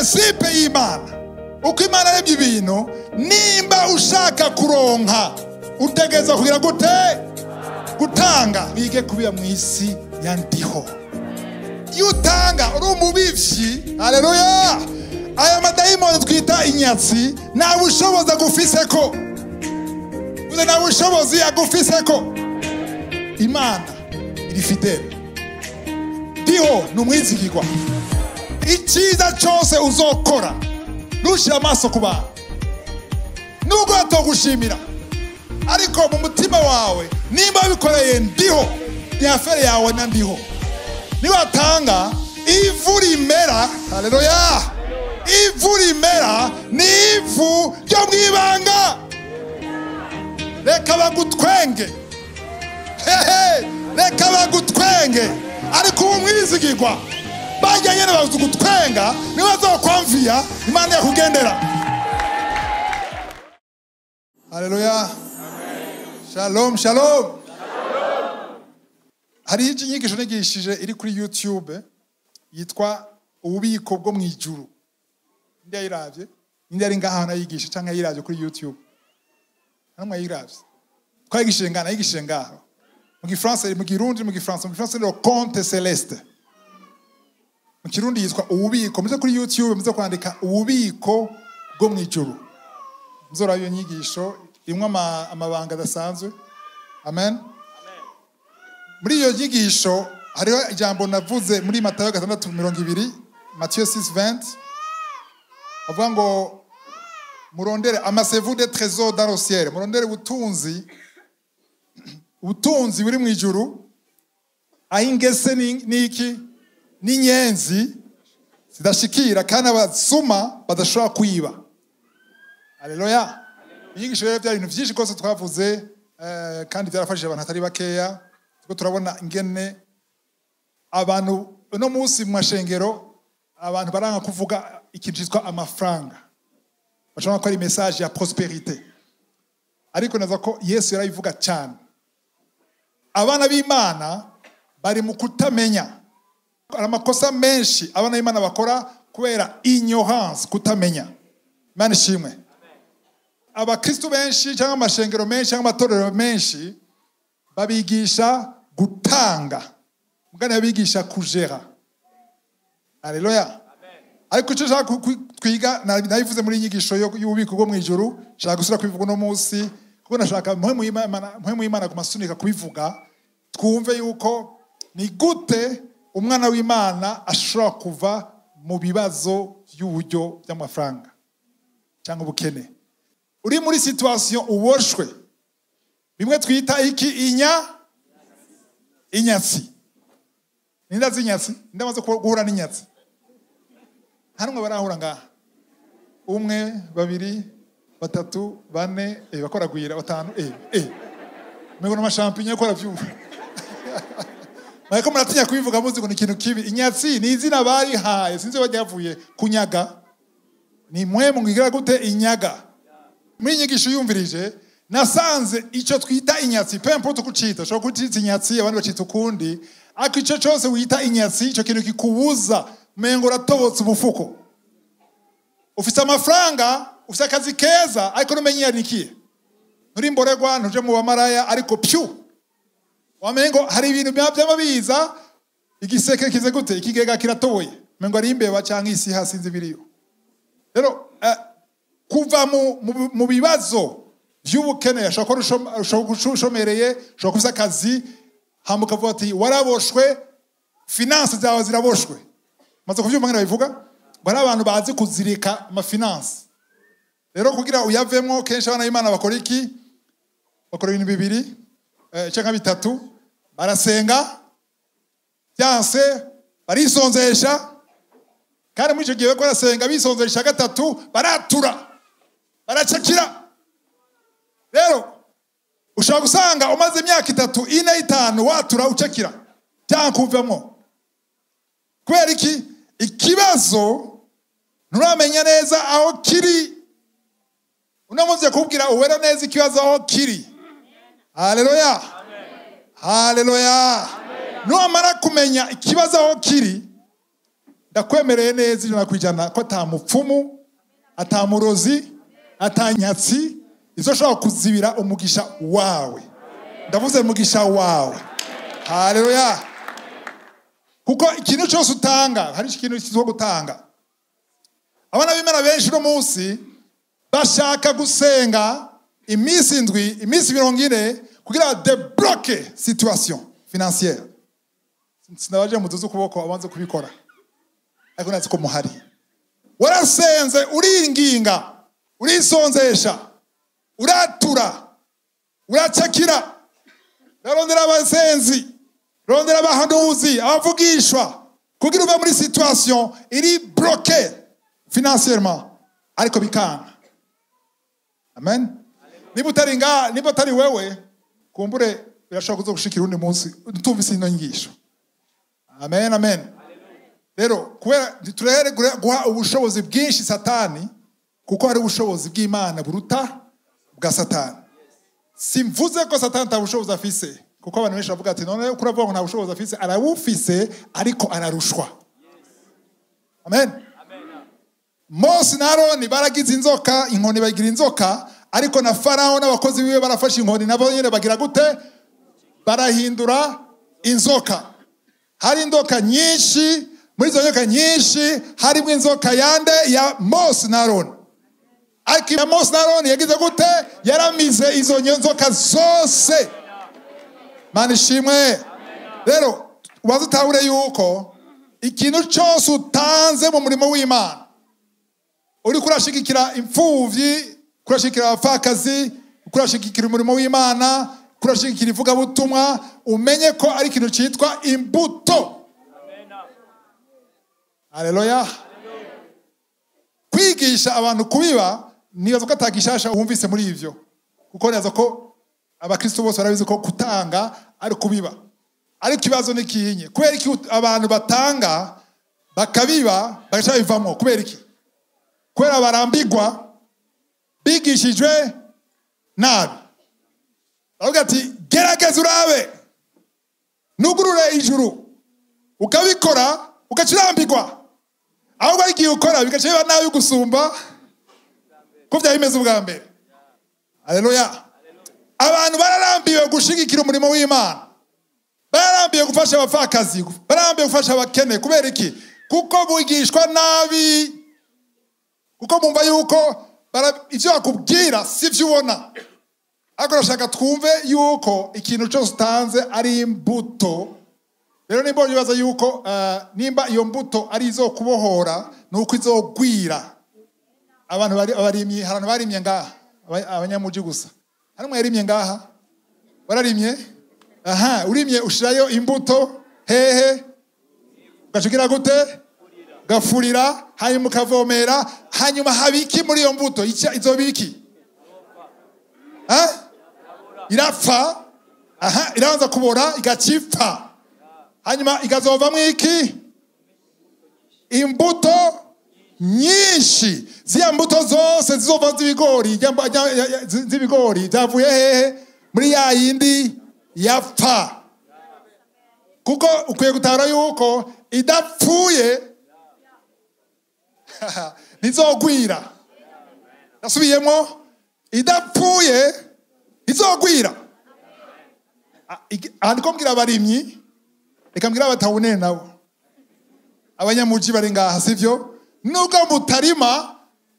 Principe y'Imana, uko Imana arebye ibintu, nimba ushaka kuronka utegereza kugira gute? Gutanga. Wige kubira mu isi ya ndiho. Iyo utanga uri umubivyi, haleluya, aya madayimoni twita inyatsi nta bushobozi agufiseko. Uze nta bushobozi agufiseko. Imana iri fidèle, ndiho ni umwizigirwa. Icyiza cyose uzokora ntushire amaso ku bantu, nubwo batogushimira, ariko mu mutima wawe nimba wabikoreye ndiho, ni affaire yawe na ndiho. Niwatanga ivu rimera, haleluya, ivu rimera ni ivu ryo mwibanga. Reka bagutwenge, hehe, reka bagutwenge, ariko uwo mwizigirwa bajya nyene bazugutwenga, niwe azokwamvia Imana yakugendera. Haleluya. Shalom, shalom. Hari inyigisho nigishije iri kuri YouTube yitwa ububiko bwo mwijuru. Ndi ayiravye, ndi ari ngaha nayigisha canke ayiravye kuri YouTube. Namwe ayiravye. Twayigishije ngaha, nayigishije ngaha. Mu Gifaransa, mu Kirundi, mu Gifaransa, mu Gifaransa ni le compte céleste. Mu Kirundi yitwa ububiko. Muze kuri YouTube muze kwandika ububiko bwo mwijuru. Muzora iyo nyigisho imwe amabanga adasanzwe. Amen. Muri iyo nyigisho hariho ijambo navuze muri Matayo 6:20, Matthieu 6:20, avuga ngo murondere amassez-vous des trésors dans le ciel, murondere ubutunzi, ubutunzi buri mu ijuru, aho ingese n'iki n'inyenzi zidashikira kandi abasuma badashobora kwiba. Haleluya. Inyigisho rero byari ibintu byinshi rwose twavuze, kandi byarafashije abantu atari bakeya. Kuko turabona ingene abantu uno munsi mu mashengero abantu baranga kuvuga ikintu cyitwa amafaranga, bashobora ko ari message ya prosperité, ariko naza ko Yesu yarabivuga cyane. Abana b'Imana bari mu kutamenya. Hari amakosa menshi abana b'Imana bakora kubera ignorance, kutamenya. Imana ishimwe. Abakristo benshi cyangwa amashengero menshi cyangwa amatorero menshi babigisha gutanga, mugani babigisha kujera. Haleluya. Ariko icyo nshaka twiga, nabivuze muri inyigisho y'ububiko bwo mu ijuru, nshaka gusubira kubivuga uno munsi kuko nashaka mpwe mu Imana kumasunika kubivuga, twumve yuko ni gute umwana w'Imana ashobora kuva mu bibazo by'uburyo by'amafaranga cyangwa ubukene. Uri muri situation uboshwe, bimwe twita iki? Inyatsi. Ninda z'inyatsi? Ndamaze guhura n'inyatsi. Hano barahura ngaha, umwe, babiri, batatu, bane, bakoragwira batanu, mego n'amashampinyo akora byumva. Mariko muratinya kubivuga muzi ngo ni ikintu kibi. Inyatsi ni izina barihaye, sinzi bajyavuye kunyaga. Ni mwe mungigira gute inyaga. Muri inyigisho yumvirije nasanze icyo twita inyatsi, peu importe uko ucita, ushobora kucita inyatsi, abandi bacita ukundi, ariko icyo cyose wita inyatsi, icyo kintu kikubuza, umengo uratobotse umufuko. Ufite amafaranga, ufite akazi keza, ariko ntumenye iyo yanikiye. Nturi imborerwa, ntuje mu bamaraya, ariko pyu wamengo hari ibintu byama biza, igiseke kize gute, ikigega kiratoboye, umengo ari imbeba cyangwa isi hasi nzi biriyo. Rero kuva mu bibazo by'ubukene, ashobora kuba ushomereye, ushobora kuba ufite akazi, hama ukavuga ati waraboshwe, finance zawe ziraboshwe. Maze kubyumva ngene babivuga ngo hari abantu bazi kuzirika amafinance. Rero kugira uyavemwo, kenshi abana b'Imana bakora iki? Bakora ibintu bibiri cyangwa bitatu. Barasenga, byanse barisonzesha, kandi muri icyo gihe bariko barasenga bisonzesha gatatu baratura, baracakira. Rero ushobora gusanga umaze imyaka 3, 4, 5 watura ucakira cyangwa kuvamo. Kubera iki? Ikibazo nturamenya neza aho kiri. Uno munsi yakubwira ubera neza ikibazo aho kiri. Haleluya, haleluya. Nuwamara kumenya ikibazo aho kiri, Ndakwemereye neza 100% ko ata mupfumu, ata murozi, ata nyatsi izoshobora kuzibira umugisha wawe. Ndavuze umugisha wawe. Haleluya. Kuko ikintu cyose utanga, hari ikintu cyo gutanga. Abana b'Imana benshi no munsi bashaka gusenga iminsi 7, iminsi 40 kugira débloquer situation financière. Sinabaje muduze ukuboko abanze kubikora. Ariko nazi ko muhari. Warasenze, uringinga, urisonzesha, uratura, uracakira, urarondera abasenzi, rondera abahanuzi, abavugishwa, kugira uve muri situation iri bloquée financièrement, ariko bikanga. Amen. Niba utari nga, niba utari wewe, kumbure birashobora kuzogushikira undi munsi tumvise ino nyigisho. Amen, amen. Rero kubera turere guha ubushobozi bwinshi Satani, kuko hari ubushobozi bw'Imana buruta bwa Satani. Simvuze ko Satani ata bushobozi afise, kuko abantu benshi bavuga ati none kuravuga ngo nta bushobozi afise, arabufise ariko ararushwa. Amen. Mose na Aroni baragize inzoka, inkoni bagira inzoka, ariko na Farao n'abakozi biwe barafashe inkoni nabo nyene bagira gute? Barahindura inzoka. Hari inzoka nyinshi, muri izo nzoka nyinshi harimo inzoka yande ya Mose na Aroni. Ariko ya Mose na Aroni yagize gute? Yaramize izo nzoka zose. Mana ishimwe. Rero ubanze utahure yuko ikintu cyose utanze mu murimo w'Imana, uri kurashigikira imfuvyi, kurashigikira abapfakazi, kurashigikira umurimo w'Imana, kurashigikira ivugabutumwa, umenye ko ari ikintu cyitwa imbuto. Haleluya. Kwigisha abantu kubiba, nibaza ko atagishasha wumvise muri ivyo, kuko nibaza ko abakristo bose barabizi ko gutanga ari kubiba. Ariko ikibazo ni kinye, kubera iki abantu batanga bakabiba bagaca bivamwo? Kubera iki? Kubera barambigwa, bigishijwe nabi. Baravuga ati gerageza urabe, nugurure ijuru, ukabikora ukacirambigwa. Ahubwo igihe ukora bigaca biba nabi gusumba ko byari bimeze ubwa mbere. Haleluya. Abantu bararambiwe gushigikira umurimo w'Imana, bararambiwe gufasha abapfakazi, bararambiwe gufasha abakene. Kubera iki? Kuko bigishwa nabi, kuko bumva yuko ivyo bakubwira si vyo ubona. Ariko urashaka twumve yuko ikintu cyose utanze ari imbuto. Rero nimba wibaza yuko nimba iyo mbuto ari izo kubohora, nuko izogwira. Abantu bari abarimyi, hari abantu barimye ngaha, abanyamuji gusa. Hari umwe yarimye ngaha? Wararimye? Aha, urimye ushirayo imbuto hehe? Ugashigira gute? Gafurira, hanyuma ukavomera, hanyuma habiki muri iyo mbuto? Izobiki? Ha? Irapfa. Aha, irabanza kubora igacipfa. Hanyuma ikazovamwo iki? Imbuto nyinshi. Ziya mbuto zose zizova z'ibigori, z'ibigori zavuye hehe? Muri ya yindi yapfa. Kuko ukwiye gutahura yuko idapfuye ntizogwira. Nasubiyemo, idapfuye ntizogwira. Aha ndiko mbwira abarimyi, reka mbwira abatawunene nabo, abanyamuji bari ngaha, sivyo? Nubwo mutarima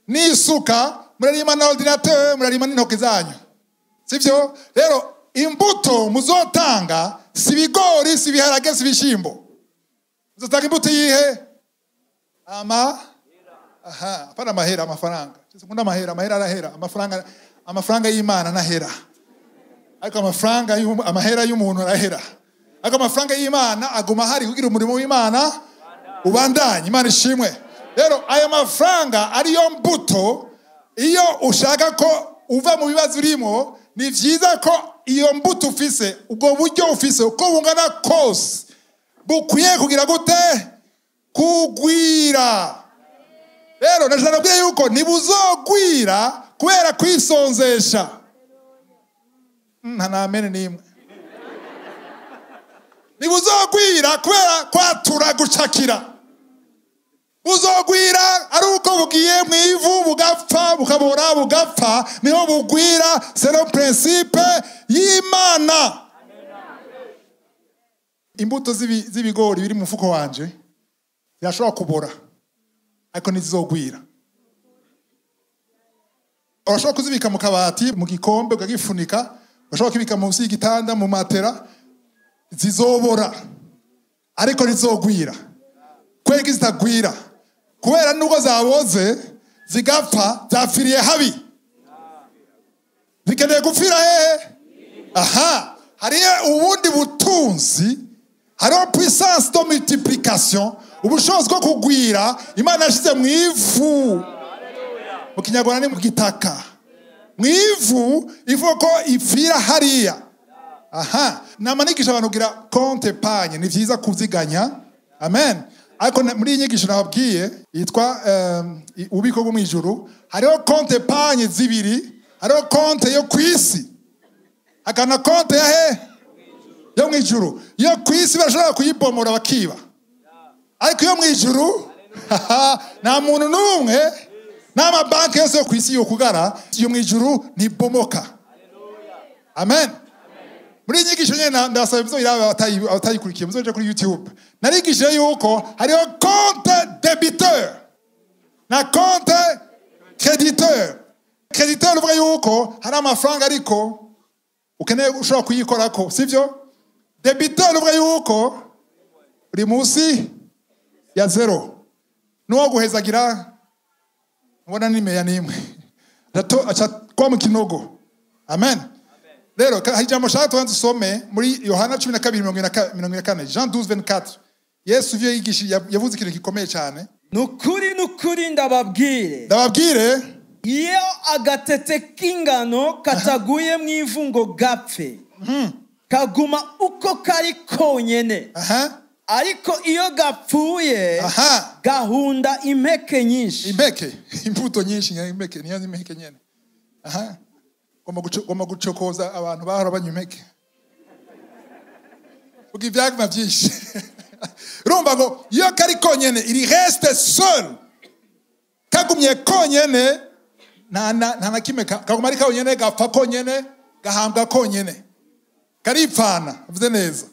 n'isuka, murarima na ordinateur, murarima n'intoki zanyu, sivyo? Rero imbuto muzotanga si ibigori, si ibiharage, si ibishimbo. Muzotanga imbuto yihe? Ama aha, apana amahera, amafaranga. Nkunda amahera, amahera arahera, amafaranga, amafaranga y'Imana nahera. Ariko amafaranga amahera y'umuntu arahera. Ariko amafaranga y'Imana aguma hari kugira umurimo w'Imana ubandanye. Imana ishimwe. Rero aya mafaranga ariyo mbuto, iyo ushaka ko uva mu bibazo urimo, ni vyiza ko iyo mbuto ufise, ubwo buryo ufise uko bungana kose, bukwiye kugira gute? Kugwira. Rero ndashaka kubwira yuko ntibuzogwira kubera kwisonzesha. Nta namene nimwe. Ntibuzogwira kubera kwatura gucakira. Buzogwira ari uko bugiye mu ivu, bugapfa, bukabora, bugapfa, niho bugwira selon principe y'Imana. Imbuto z'ibigori biri mu mufuko wanje zirashobora kubora, ariko ntizizogwira. Urashobora kuzibika mu kabati, mu gikombe, ukagifunika, urashobora kubika munsi y'igitanda, mu matera, zizobora ariko ntizogwira. Kubera zitagwira, kubera nubwo zaboze zigapfa, zapfiriye habi, zikeneye gupfira hehe? Aha hariyo ubundi butunzi, hariho puissance de multiplication, ubushobozi bwo kugwira Imana yashyize mu ivu. Mu Kinyarwanda ni mu gitaka, mu ivu, ivuga ko ipfira hariya. Aha namanigisha abantu kugira compte épargne, ni vyiza kuziganya, amen. Ariko muri iyi nyigisho nababwiye yitwa ububiko bwo mu ijuru, hariho compte épargne zibiri, hariho compte yo kwisi, hakana compte ya he yo mu ijuru. Iyo kwisi bashobora kuyibomora bakiba, ariko iyo mu ijuru nta muntu n'umwe, n'amabanki yose yo kwisi yokugara, iyo mu ijuru ntibomoka. Amen. Muri iyi nyigisho nyene ndasaba muzoyirabe abatayikurikiye, muzoje kuri YouTube. Narigishije yuko hariho compte débiteur na compte créditeur. Créditeur uvuga yuko hari amafaranga ariko ukeneye ushobora kuyikorako, sivyo? Débiteur uvuga yuko uri munsi ya zero, nuwo guhezagira mbona nimeya nimwe aca kwa mu kinogo. Amen. Rero hari ijambo nshaka tubanze usome muri Yohana 12:44, Jean 12:24. Yesu ivyo yigishije, yavuze ikintu gikomeye cyane. Nukuri nukuri ndababwire, ndababwire, iyo agatete k'ingano kataguye mu ivu ngo gapfe, kaguma uko kari konyene. Ariko iyo gapfuye, gahunda impeke nyinshi. Impeke, imbuto nyinshi, impeke niyo impeke nyene. Gomba gucokoza abantu bahora banywa impeke, uko ivyaguma byinshi. Urumva ngo iyo kari konyene, il reste seul, kagumye konyene, nta na kimwe, kaguma ari konyene, gapfa konyene, gahambwa konyene, karipfana, uvuze neza.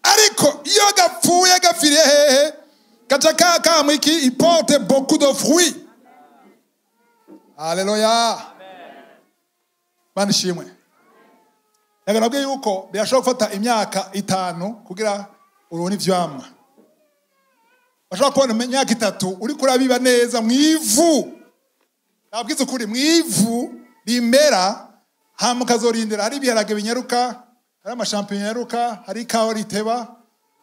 Ariko iyo gapfuye, gapfiriye hehe? Gaca kamwe iki? Il porte beaucoup de fruits. Haleluya, Mana ishimwe. Nabwiye yuko birashobora gufata imyaka 5 kugira urubone ivyamwa. Bashobora kubona imyaka 3 uri kurabiba neza mu ivu. Nabwize ukuri, mu ivu rimera, hama ukazorindira. Hari ibiharage binyaruka, hari amashampinyo nyaruka, hari ikawa riteba,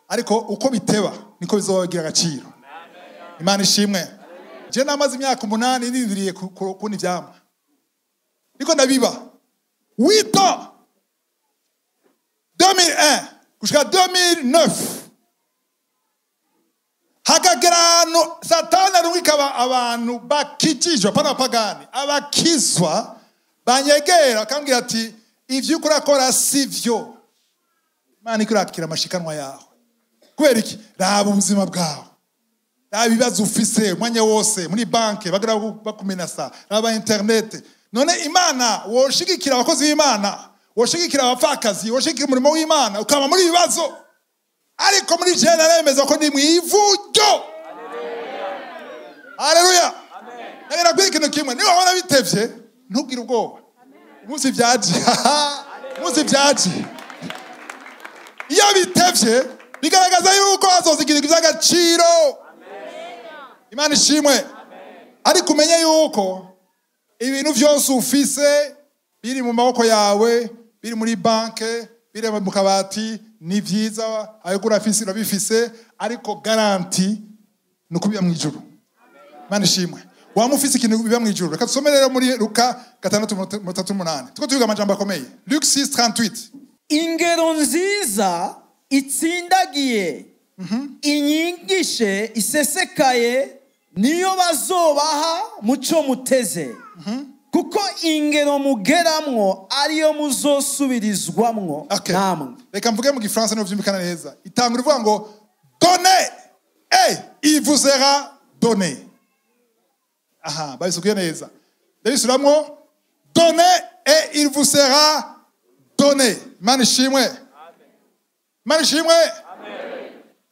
ariko uko biteba niko bizogira agaciro. Imana ishimwe. Je namaze imyaka 8 nindiriye kubona ivyamwa, niko ndabiba. 8 ans, 2001 jusqu'à 2009, hakagera ahantu Satani arungika abantu bakijijwe, apana abapagani, abakizwa banyegera bakambwira ati ivyo uriko urakora sivyo, Imana iko irakira amashikanwa yawe. Kubera iki? Raba ubuzima bwawe, raba ibibazo ufise umwanya wose muri banke bagira bakumenasa, raba internet. None Imana woshigikira abakozi b'Imana, woshigikira abapfakazi, woshigikira umurimo w'Imana, ukaba muri ibibazo. Ariko muri je naremeza ko ndi mwivuryo. Haleluya. Nagera kuri ikintu kimwe, niba wabona bitevye ntugire ubwoba. Umunsi vyaje, umunsi vyaje. Iyo bitevye bigaragaza yuko hazoza ikintu by'agaciro. Imana ishimwe. Ariko umenye yuko ibintu vyose ufise biri mu maboko yawe, biri muri banke, biri mu kabati, ni vyiza, ayo urafise urabifise, ariko garantie ni ukubiba mu ijuru. Imana ishimwe. Waba ufise ikintu biba mu ijuru. Reka dusome rero muri Luka 6:38. Tuko tuvuga amajambo akomeye. Luc 6:38. Ingero nziza itsindagiye, inyigishe isesekaye, niyo bazobaha muco muteze. Kuko ingero mugeramwo ariyo muzosubirizwamwo namwe. Reka mvuge mu Gifaransa niho vyumvikana neza. Itangura ivuga ngo donnez et il vous sera donné. Aha, babisukuye neza. Ndabisubiramwo, donnez et il vous sera donné. Imana ishimwe. Imana ishimwe.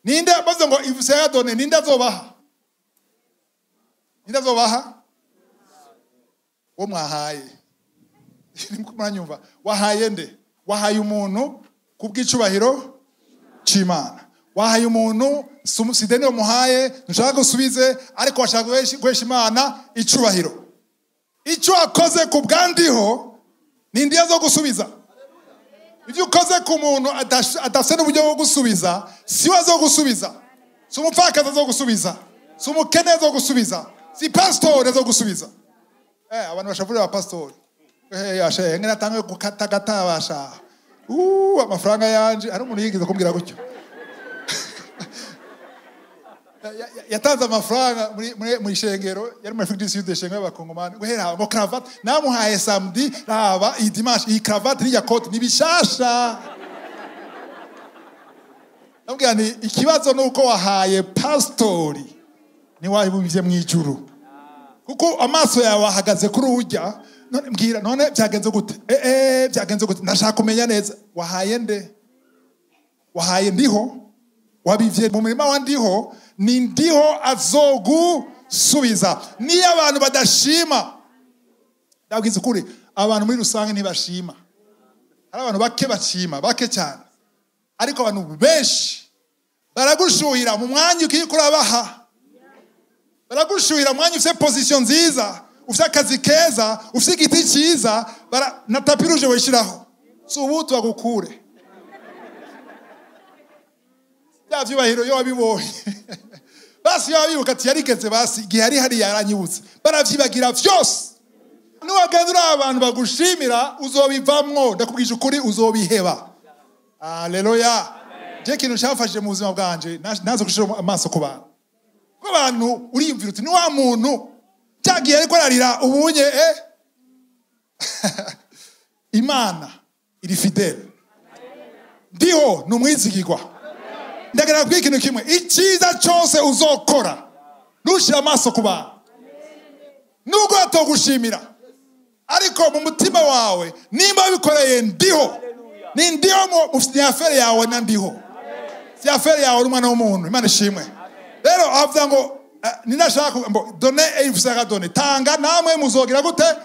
Ninde bavuze ngo il vous sera donné, ninde azobaha? Ninde azobaha? Uwo mwahaye. Muranyumva? Wahaye nde? Wahaye umuntu kubw'icubahiro c'Imana. Wahaye umuntu, si deni wamuhaye, ntushaka gusubize, ariko washaka guhesha Imana icubahiro. Icyo wakoze ku bwandiho ni ndiyo zo gusubiza. Ibyo ukoze ku muntu adafite n'uburyo bwo gusubiza, si we zo gusubiza, si umupfakazi zo gusubiza, si umukene zo gusubiza, si pasitori zo gusubiza. Abantu bashavurira abapasitori. Ashe ngena tange gukatagata basha. Amafaranga yanje, hari umuntu yigeze kumbwira gutyo. Yatanze amafaranga muri ishengero, yari muri Afrique du Sud, ishengero y'abakongomani. Guhera ngo cravate namuhaye samedi, raba iyi dimanche iyi cravate n'irya kote ni bishasha. Ndabwira nti ikibazo nuko wahaye pastori ni wabivye mu ijuru. Kuko amaso yawe ahagaze kuri urya, none mbwira none byagenze gute? Byagenze gute? Ndashaka kumenya neza. Wahaye nde? Wahaye ndiho? Wabivye mu murima wa ndiho, ni ndiho azogusubiza. Niyo abantu badashima, ndabwiza ukuri, abantu muri rusange ntibashima. Hari abantu bake bashima, bake cyane. Ariko abantu benshi baragushuhira mu mwanya ukiko urabaha. Baragushuhira mu mwanya ufite position nziza, ufite akazi keza, ufite igiti cyiza, na tapis rouge wishiraho. Si ubu tubagukure. Bya vyubahiro yo wabibonye. Basi yabibuka ati yarigeze basi igihe yari hari yaranyibutse. Baravyibagira vyose. Nuwagenda uri abantu bagushimira uzobivamwo, ndakubwije ukuri uzobiheba. Haleluya. Je kintu cyafashije mu buzima bwanje, nazo gushira amaso ku bantu. Ko abantu uriyumvira uti ni wa muntu cyagiye ariko ararira ubunye Imana iri fidèle. Ndiho numwizigirwa. Ndagera kuri ikintu kimwe, icyiza cyose uzokora ntushire amaso ku bantu, nubwo batogushimira, ariko mu mutima wawe nimba bikoreye ndiho, ni ndiho mu affaire yawe na ndiho, si affaire yawe n'umwana w'umuntu. Imana ishimwe. Rero avuga ngo ninashaka ngo donner et il vous sera donné, tanga namwe muzogira gute?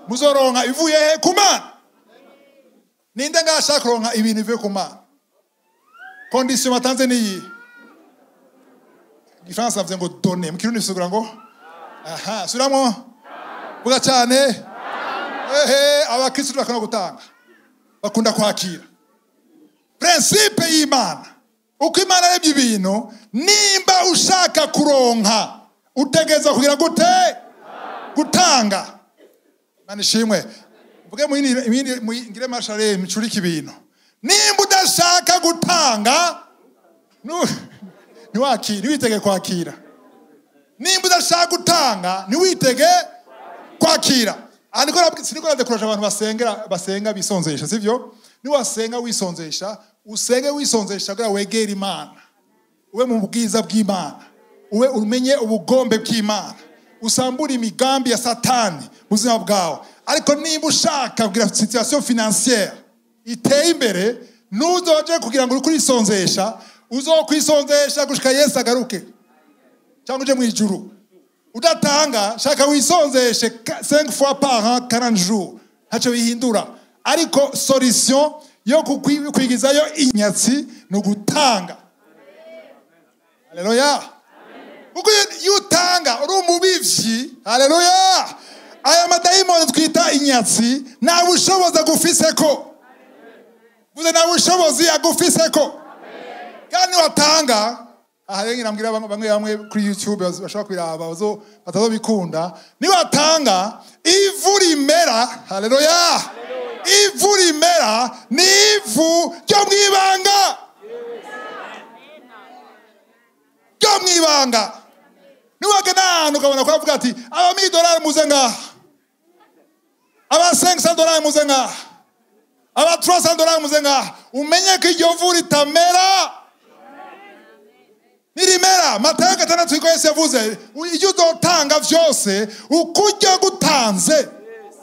Muzoronka ivuye he? Ku Mana. Ninde ngashaka kuronka ibintu bivuye ku Mana? Condition matanze ni Igifaransa bavuze ngo donner, mu Kirundi bisigura ngo aha, suramo vuga cyane. Abakristo bakunda gutanga, bakunda kwakira. Principe y'Imana, uko Imana arebye ibintu, nimba ushaka kuronka utegeza kugira gute? Gutanga. Imana ishimwe. Mvuge ngire mashare micurike ibintu. Nimba udashaka gutanga ntiwakire, ntiwitege kwakira. Nimba udashaka gutanga ntiwitege kwakira. Siniko radekuraje abantu basenga bisonzesha, sivyo? Niwasenga wisonzesha, usenge wisonzesha kugira wegere Imana, ube mu bwiza bw'Imana, ube umenye ubugombe bw'Imana, usambure imigambi ya Satani mu buzima bwawe. Ariko nimba ushaka kugira situation financière iteye imbere, nuzoje kugira ngo urikurisonzesha, uzokwisonzesha gushika Yesu agaruke cyangwa uje mu ijuru. Udatanga, shaka wisonzeshe 5 fois par an, 40 jours, ntacyo bihindura. Ariko solution yo kwigizayo inyatsi ni ugutanga. Haleluya. Kuko iyo utanga uri umubivyi, haleluya, aya madayimoni twita inyatsi nta bushobozi agufiseko. Vuze nta bushobozi agufiseko. Kandi watanga, aha rero ngira bamwe bamwe kuri YouTube bashobora kwiraba batazobikunda. Niwatanga ivu rimera, haleluya, ivu rimera ni ivu ryo mwibanga, ryo mwibanga. Niwagenda ahantu ukabona ko avuga ati aba $1,000 muze ngaha, aba $500 muze ngaha, aba $300 muze ngaha, umenye ko iryo vu ritamera. Nirimera Matayo 6 iko Yesu yavuze ibyo uzotanga vyose ukurya gutanze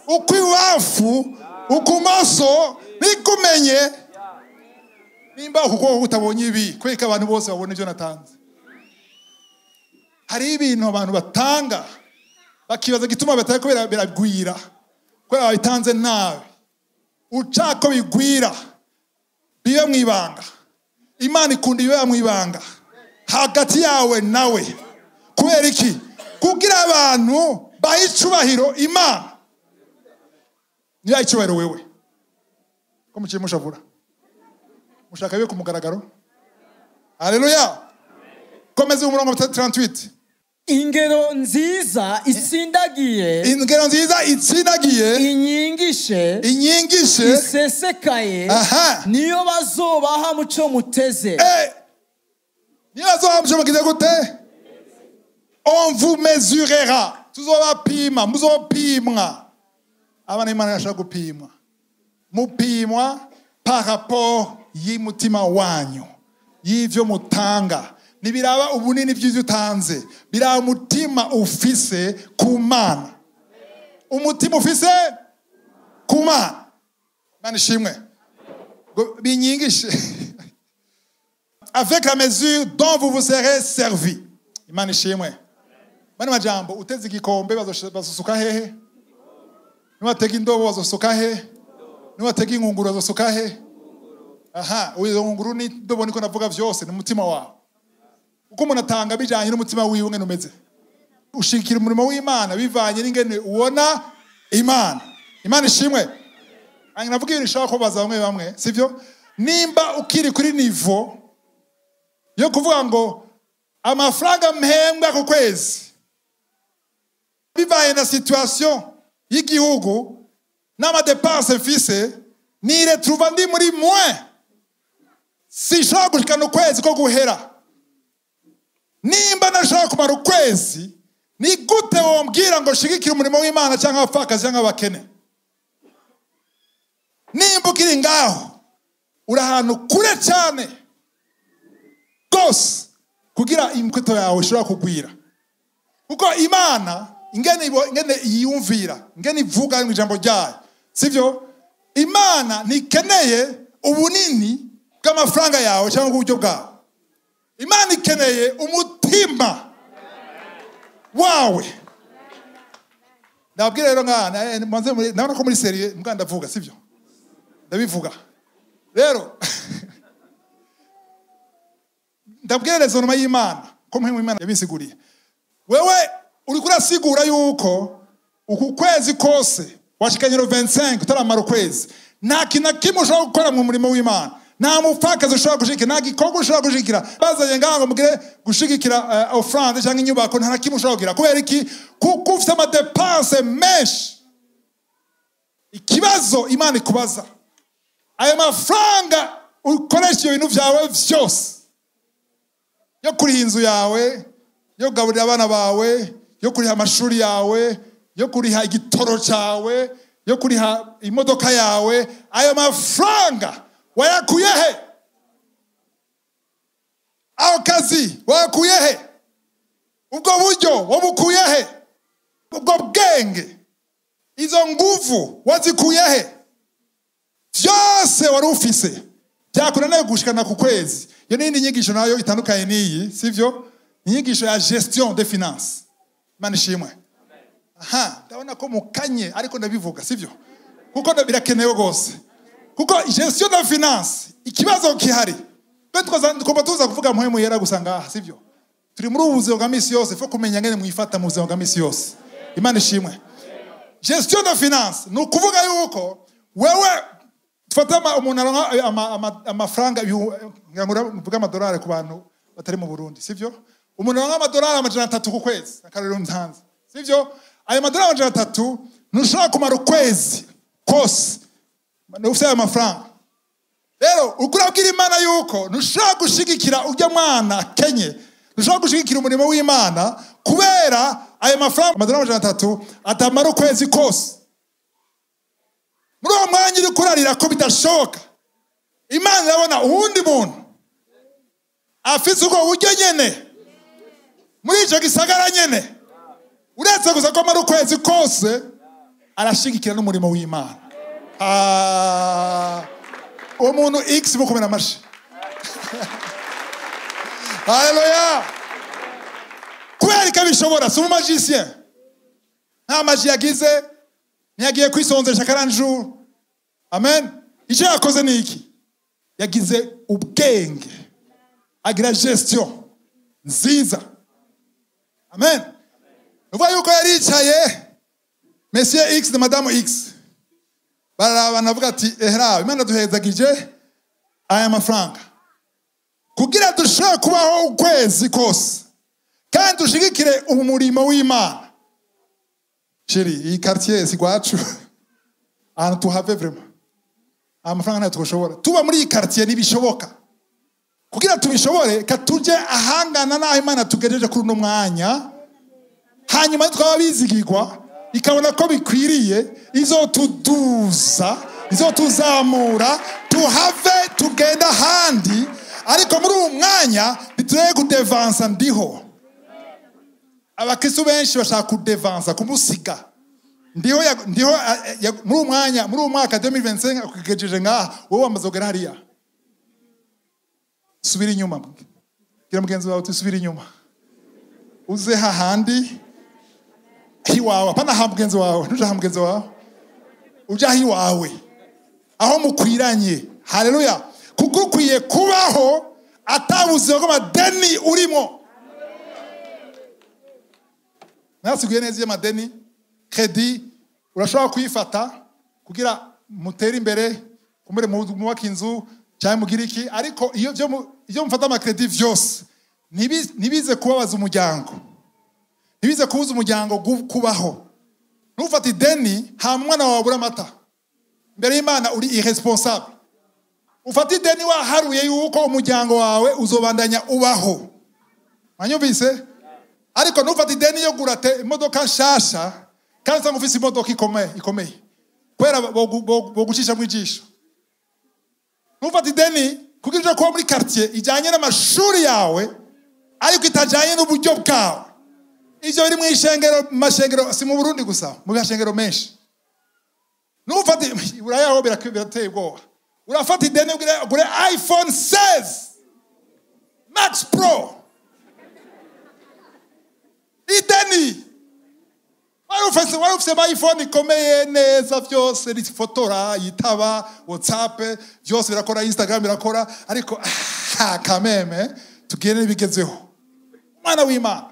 ukwiwafu ukumaso nikumenye. Nimba kuko utabonye ibi kwereka abantu bose babone ibyo natanze. Hari ibintu abantu batanga bakibaza gituma batari kubera biragwira kubera babitanze nabi. Ucako bigwira bibe mwibanga. Imana ikunda ibe mwibanga hagati yawe nawe. Kubera iki? Kugira abantu bayicubahiro Imana. Niba icubahiro wewe ko muciye mushavura mushaka bibe kumugaragaro. Haleluya. Komeza umurongo 38. Ingero nziza itsindagiye, ingero nziza itsindagiye, inyigishe, inyigishe isesekaye, niyo bazobaha muco muteze. Niyo bazobaha muco muteze gute? On vous mesurera. Tuzobapima, muzopimwa. Abana Imana yashaka gupimwa. Mupimwa par rapport y'umutima wanyu, y'ivyo mutanga. Nibiraba ubunini by'ivyo utanze, biraba umutima ufise ku Mana. Umutima ufise ku Mana. Imana ishimwe. Binyigishe. Avec la mesure dont vous vous serez servi. Imana ishimwe. Bana majambo uteze igikombe bazosuka hehe? Niwatega indobo bazosuka he? Niwatega ingunguru bazosuka he? Aha, uyo ngunguru ni ndobo niko navuga vyose ni umutima wawe. Uko umuntu atanga bijanye n'umutima wiwe ngene umeze. Ushikira umurimo w'Imana bivanye n'ingene ubona Imana. Imana ishimwe. Anga navuga ibintu nshaka kubaza bamwe bamwe, sivyo? Nimba ukiri kuri niveau yo kuvuga ngo amafaranga mpembwa ku kwezi bivanye na situation y'igihugu n'amadepense mfise niretrouva ndi muri moins, sinshobora gushikana ukwezi ko guhera. Nimba nashaka kumara ukwezi, ni gute wombwira ngo shigikire umurimo w'Imana cyangwa abapfakazi cyangwa abakene? Nimba ukiri ngaho uri ahantu kure cyane rwose kugira imbuto yawe ishobora kugwira. Kuko Imana ingene yiyumvira, ingene ivuga mu ijambo ryayo, sivyo? Imana ntikeneye ubunini bw'amafaranga yawe cyangwa uburyo bwawe. Imana ikeneye umutima wawe. Ndabwira rero nkana ndabona ko muri serie mbwa ndavuga, sivyo? Ndabivuga rero. Ndabwira raisonnement y'Imana ko mpemu Imana yabisiguriye. Wewe uri kurasigura yuko uku kwezi kose washikanye 25 utaramara ukwezi, nta kintu kimwe ushobora gukora mu murimo w'Imana, nta mupfakazi ushobora gushigikira, nta gikorwa ushobora gushigikira. Bazanye ngaho mugire gushigikira offrande cyangwa inyubako, nta kimwe ushobora kugira. Kubera iki? Kuko ufite amadepense menshi. Ikibazo Imana ikubaza, ayo mafaranga ukoresha ibintu byawe byose, yo kuriha inzu yawe, yo kugaburira abana bawe, yo kuriha amashuri yawe, yo kuriha igitoro cyawe, yo kuriha imodoka yawe, ayo mafaranga wayakuye he? Aho kazi wayakuye he? Ubwo buryo wabukuye he? Ubwo bwenge, izo nguvu wazikuye he? Byose wari ufise byakunaniye gushikana ku kwezi. Iyo ni inyigisho nayo itandukanye n'iyi, sivyo? Inyigisho ya gestion des finances. Imana ishimwe. Aha, ndabona ko mukanye ariko ndabivuga, sivyo? Kuko birakenewe gose. Kuko gestion de finance ikibazo kihari. Twe tuza kuvuga muhemu yera gusa ngaha, sivyo? Turi muri ubuzima bwa misi yose, fo kumenya ngene mwifata mu buzima bwa misi yose. Imana ishimwe. Gestion de finance ni ukuvuga yuko wewe tufata umuntu aronka amafaranga mvuga amadolari ku bantu batari mu Burundi, sivyo? Umuntu aronka amadolari 300 ku kwezi, akarero ntanze, sivyo? Ayo madolari 300 ntushobora kumara ukwezi kose ufite ayo mafaranga. Rero ukurabwira Imana yuko ntushobora gushigikira ujya mwana kenye, ntushobora gushigikira umurimo w'Imana kubera ayo mafaranga amadolari 300 atamara ukwezi kose. Muri uwo mwanya uri kurarira ko bidashoboka, Imana irabona uwundi muntu afise ubwo buryo nyene Muri icyo gisagara nyene, uretse gusa ko amara ukwezi kose arashigikira n'umurimo w'Imana. Uwo muntu X mukomera amashi. Haleluya. Kubera ko abishobora, si umumagicien, nta maji yagize, ntiyagiye kwisonzesha karanjuru. Amen. Icyo yakoze ni iki? Yagize ubwenge, agira gestion nziza. Amen. Uvuga yuko yaricaye Monsieur X na Madame X bararabana bavuga ati ehra, Imana duhezagije aya mafaranga kugira dushobore kubaho ukwezi kose kandi dushigikire umurimo w'Imana. Chéri, iyi quartier si gwacu, ahantu tuhave vraiment amafaranga ntayo tushobora tuba muri iyi quartier ntibishoboka. Kugira tubishobore katuje ahangana n'aho Imana tugejeje kuri uno mwanya, hanyuma twaba bizigirwa ikabona ko bikwiriye, izotuduza, izotuzamura, tuhave tugenda ahandi. Ariko muri uwo mwanya ntiturebe kudevansa. Ndiho abakristo benshi bashaka kudevansa, kumusiga. Ndiho ndiho muri uwo mwanya, muri uwo mwaka 2025 akugejeje ngaha, wowe wamaze kugera hariya. Subira inyuma, gira mugenzi wawe uti subira inyuma, uze hahandi hiwawe. Apana ha mugenzi wawe, ntuja ha mugenzi wawe, uja hiwawe aho mukwiranye. Haleluya. Kuko ukwiye kubaho atabuzima bw'amadeni urimo. Nasiguye neza y'amadeni, crédit urashobora kuyifata kugira mutere imbere, kumure mubaka inzu cyangwa mugire iki, ariko iyo byo iyo mufata amakredi vyose ntibize kubabaza umuryango, ntibize kubuza umuryango kubaho. Ntufate ideni ha mwana wawe abura amata. Imbere y'Imana uri irresponsable. Ufate ideni waharuye yuko umuryango wawe uzobandanya ubaho. Mwanyumvise? Ariko ntufate ideni yo gurate imodoka nshasha kandi usanga ufise imodoka ikomeye kubera bogucisha mu ijisho. Ntufate ideni kugira uje kuba muri quartier ijyanye n'amashuri yawe ariko itajyanye n'uburyo bwawe. Ivyo biri mu ishengero, mu mashengero, si mu Burundi gusa, mu mashengero menshi. Ntufate Iburaya ho birateye ubwoba. Urafata ideni ugure iPhone 16 Max Pro. Ideni wari ufise iPhone ikomeye neza, vyose rifotora, yitaba WhatsApp, vyose birakora, Instagram birakora, ariko kameme tugende n'ibigezeho. Umwana w'Imana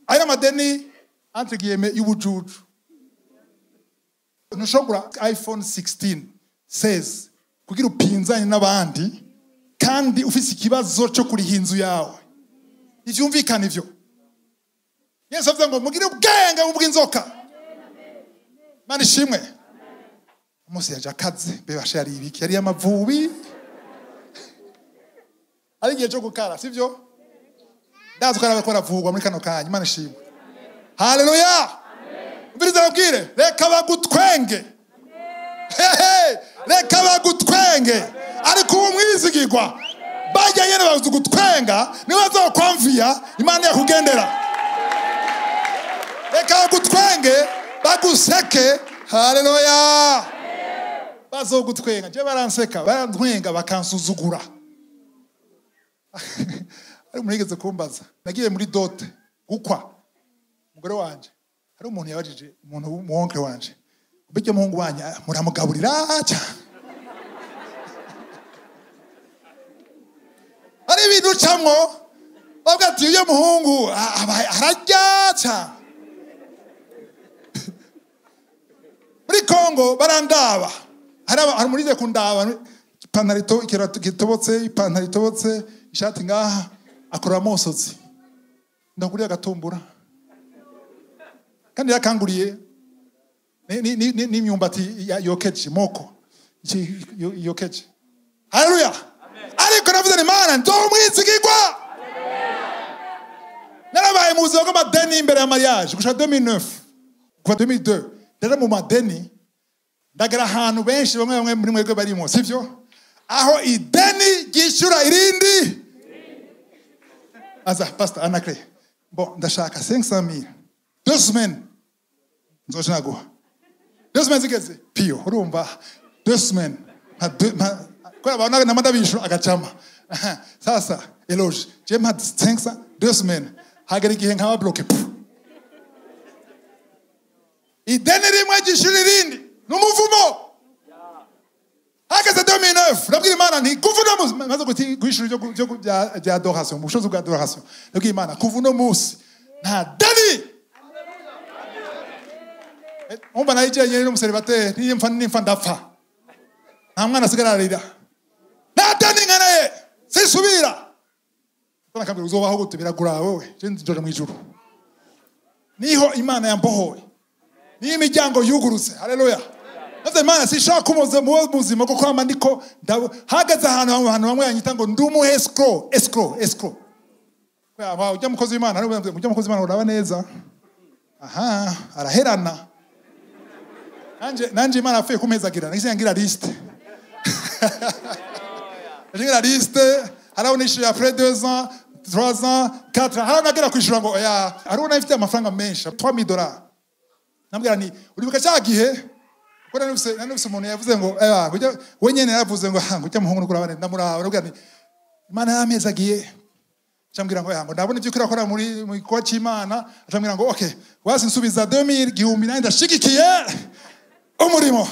ayo amadeni entre guillemets y'ubujuju. Ntushobora iPhone 16 16 kugira upinzanye n'abandi kandi ufise ikibazo cyo kuriha inzu yawe. Ivyumvikana ivyo. Yesu avuga ngo mugire ubwenge bw'inzoka. Imana ishimwe. Umunsi yaje akaze, bebasha yari ibiki, yari amavubi. Ari igihe cyo gukara, sivyo? Ndazi ko arabakora avugwa muri kano kanya. Imana ishimwe. Haleluya. Ubiriza babwire, reka bagutwenge. Reka bagutwenge. Ariko uwo mwizigirwa bajya nyene bazugutwenga, niwe azokwamvia Imana yakugendera. Reka bagutwenge, baguseke. Haleluya. Bazogutwenga, je baranseka, barantwenga bakansuzugura. Ari umuntu yigeze kumbaza, nagiye muri dote gukwa umugore wanje. Hari umuntu yabajije umuntu w'umuonkle wanje, mbega muhungu wanyu muramugaburira cyane? Ari ibintu ucamwo bavuga ati uyo muhungu ararya cyane. Muri Kongo barandaba, hari umurize kundaba, ipantaro itobotse, ipantaro itobotse, ishati ngaha, akora amosozi, ndaguriye agatumbura kandi yakanguriye n'imyumbati yokeje moko yokeje. Haleluya. Ariko navuze ni Imana ndomwizigirwa. Narabaye mu buzima bw'amadeni imbere ya mariage gushika 2009 kuva 2002 ndara mu madeni, ndagera ahantu benshi bamwe bamwe muri mwebwe barimo, sivyo? Aho ideni ryishyura irindi. Aza pastor anakre. Bon, ndashaka 500,000. 2 semaines. Nzoje naguha. 2 semaines zigeze. Pio, urumva 2 semaines. Kwa abana na madabisho agacama. Sasa eloge, je mpa 500 2 semaines. Hagera igihe nkaba bloqué. Ideni rimwe gishuri rindi numuvumo. Hageze 2009 nabwira Imana nti kuva uno munsi maze guhishura ibyo bya adoration, ubushobozi bwa adoration. Nabwira Imana kuva uno munsi nta deni. Umva nayijenyene n'umuservateri nimfa nimfa ndapfa. Nta mwana asigara ararira. Nta deni nkeneye sisubira. Nakambwira uzobaho gute biragura wewe je nzoja mu ijuru. Niho Imana yambohoye. Niyo imiryango yugurutse. Haleluya. Maze Imana sishaka kumuza mu buzima kuko kwama ndiko hagaze ahantu bamwe yanyita ngo ndumu escrow escrow escrow. Kwa ujya mukozi w'Imana ujya mukozi w'Imana uraba neza. Aha, araherana. Nanje Imana afuye kumpezagira nahise ngira liste. Ngira liste, haraho nishyuye après 2 ans, 3 ans, 4 ans, haraho nagera kwishura ngo oya, haraho nafite amafaranga menshi, $3000. Nambwira nti uribuka cya gihe kuko nanufise umuntu yavuze ngo we nyene yaravuze ngo ujya muhungu nuko urabane ndamuraba nambwira nti Imana yampezagiye. Acambwira ngo ngo ndabona ibyo urakora muri mu gikorwa cy'Imana, acambwira ngo okay, wasi nsubiza 2000 gihumbi nandi ndashigikiye umurimo.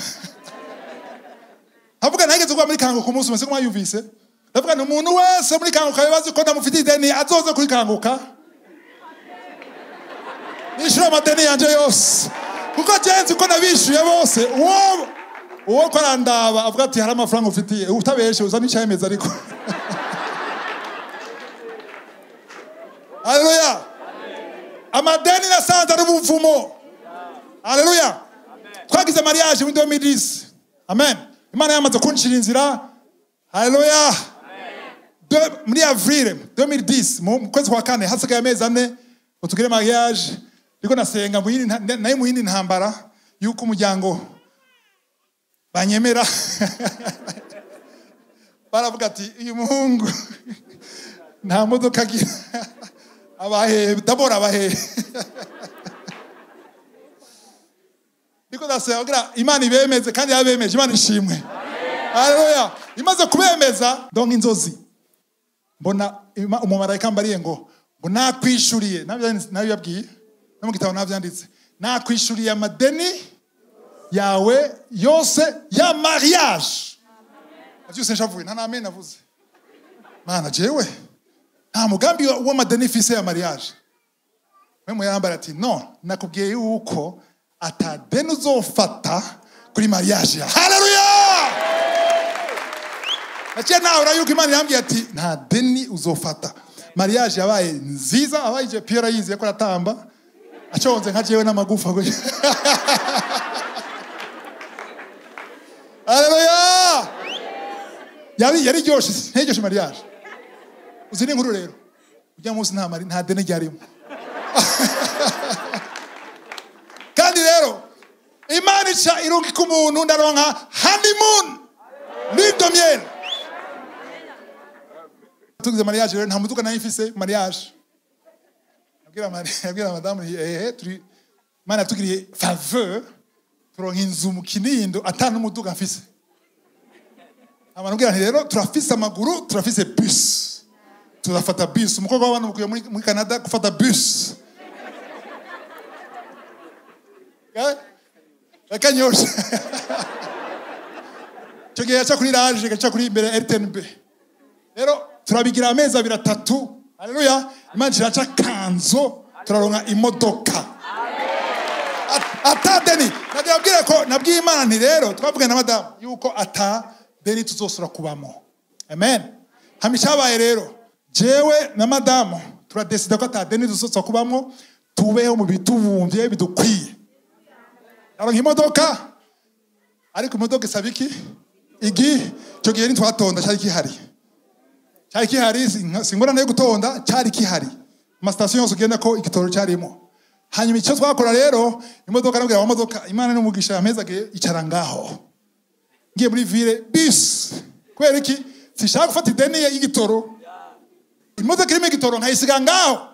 Avuga nageze kuba muri Kanguka umunsi umwe siko mwayumvise. Ndavuga ni umuntu wese muri Kanguka yabazi ko ndamufitiye ideni azoze kuri Kanguka. Nishura amadeni yanje yose. Kuko jenzi ko nabishuye bose uwo ko arandaba avuga ati hari amafaranga ufitiye utabeshe uzana icyemeza ariko. Haleluya. Amadeni nasanze ari ubuvumo. Haleluya. Twagize mariage muri 2010. Amen. Imana yamaze kunshira inzira. Haleluya. Muri avril 2010 mu kwezi kwa kane hasigaye amezi ane ngo tugire mariage. Ndiko nasenga nayo mu yindi ntambara yuko umuryango banyemera. Baravuga ati uyu muhungu nta modoka agira. Abahe dabora abahe. Ndiko nasenga kugira Imana ibemeze kandi yabemeje. Imana ishimwe. Haleluya. Imaze kubemeza donc inzozi. Mbona umumarayika mbariye ngo nakwishuriye nabyo no mu gitabo navyanditse nakwishuriye amadeni yawe yose ya mariage. Avyuse nshavuye nta amen navuze. Mana jewe nta mugambi w'amadeni fise ya mariage. Mwe yarambara ati no nakubwiye yuko atadeni uzofata kuri mariage ya. Haleluya. Ache nawe urayuko Imana yambwiye ati nta deni uzofata. Mariage yabaye nziza abayije Pierre yize ko aratamba achonze nka jewe n'amagufa. Haleluya. Yari ryoshe ntegeshe mariage. Uzi n'inkuru rero. Ujya munsi nta mari nta deni ryarimo. Kandi rero Imana ica irungika umuntu ndaronka honeymoon. Lune de miel. Tugize mariage rero nta muduka nayo mfise mariage. Abwira madame turi Imana yatugiriye faveur turonka inzu mu Kinindo ata n'umuduga mfise. Abantu nti rero turafise amaguru turafise bus. Turafata bus. Umukobwa w'abantu mukuye muri Canada gufata bus. Akanyosha. Cyo gihe yaca kuri rage gaca kuri imbere RTNB. Rero turabigira amezi abiri atatu. Haleluya. Imana iraca kanzo turaronka imodoka. Ata deni. Nabwira ko nabwiye Imana nti rero twavugana na madame yuko ata deni tuzosura kubamo. Amen. Hamishabaye rero jewe na madame turadesida ko ata deni tuzosura kubamo tubeho mu bitubumvye bidukwiye. Aronka imodoka ariko imodoka isaba iki? Igi cyo gihe ntitwatonda cyari kihari. Cyari kihari singorane yo gutonda cyari kihari. Ama station yose ugenda ko igitoro cyarimo. Hanyuma icyo twakora rero imodoka nabwira wa modoka Imana n'umugisha yampezagiye icara ngaho. Ngiye muri ville bus. Kubera iki? Sishaka gufata ideni y'igitoro. Imodoka irimo igitoro nkayisiga ngaho.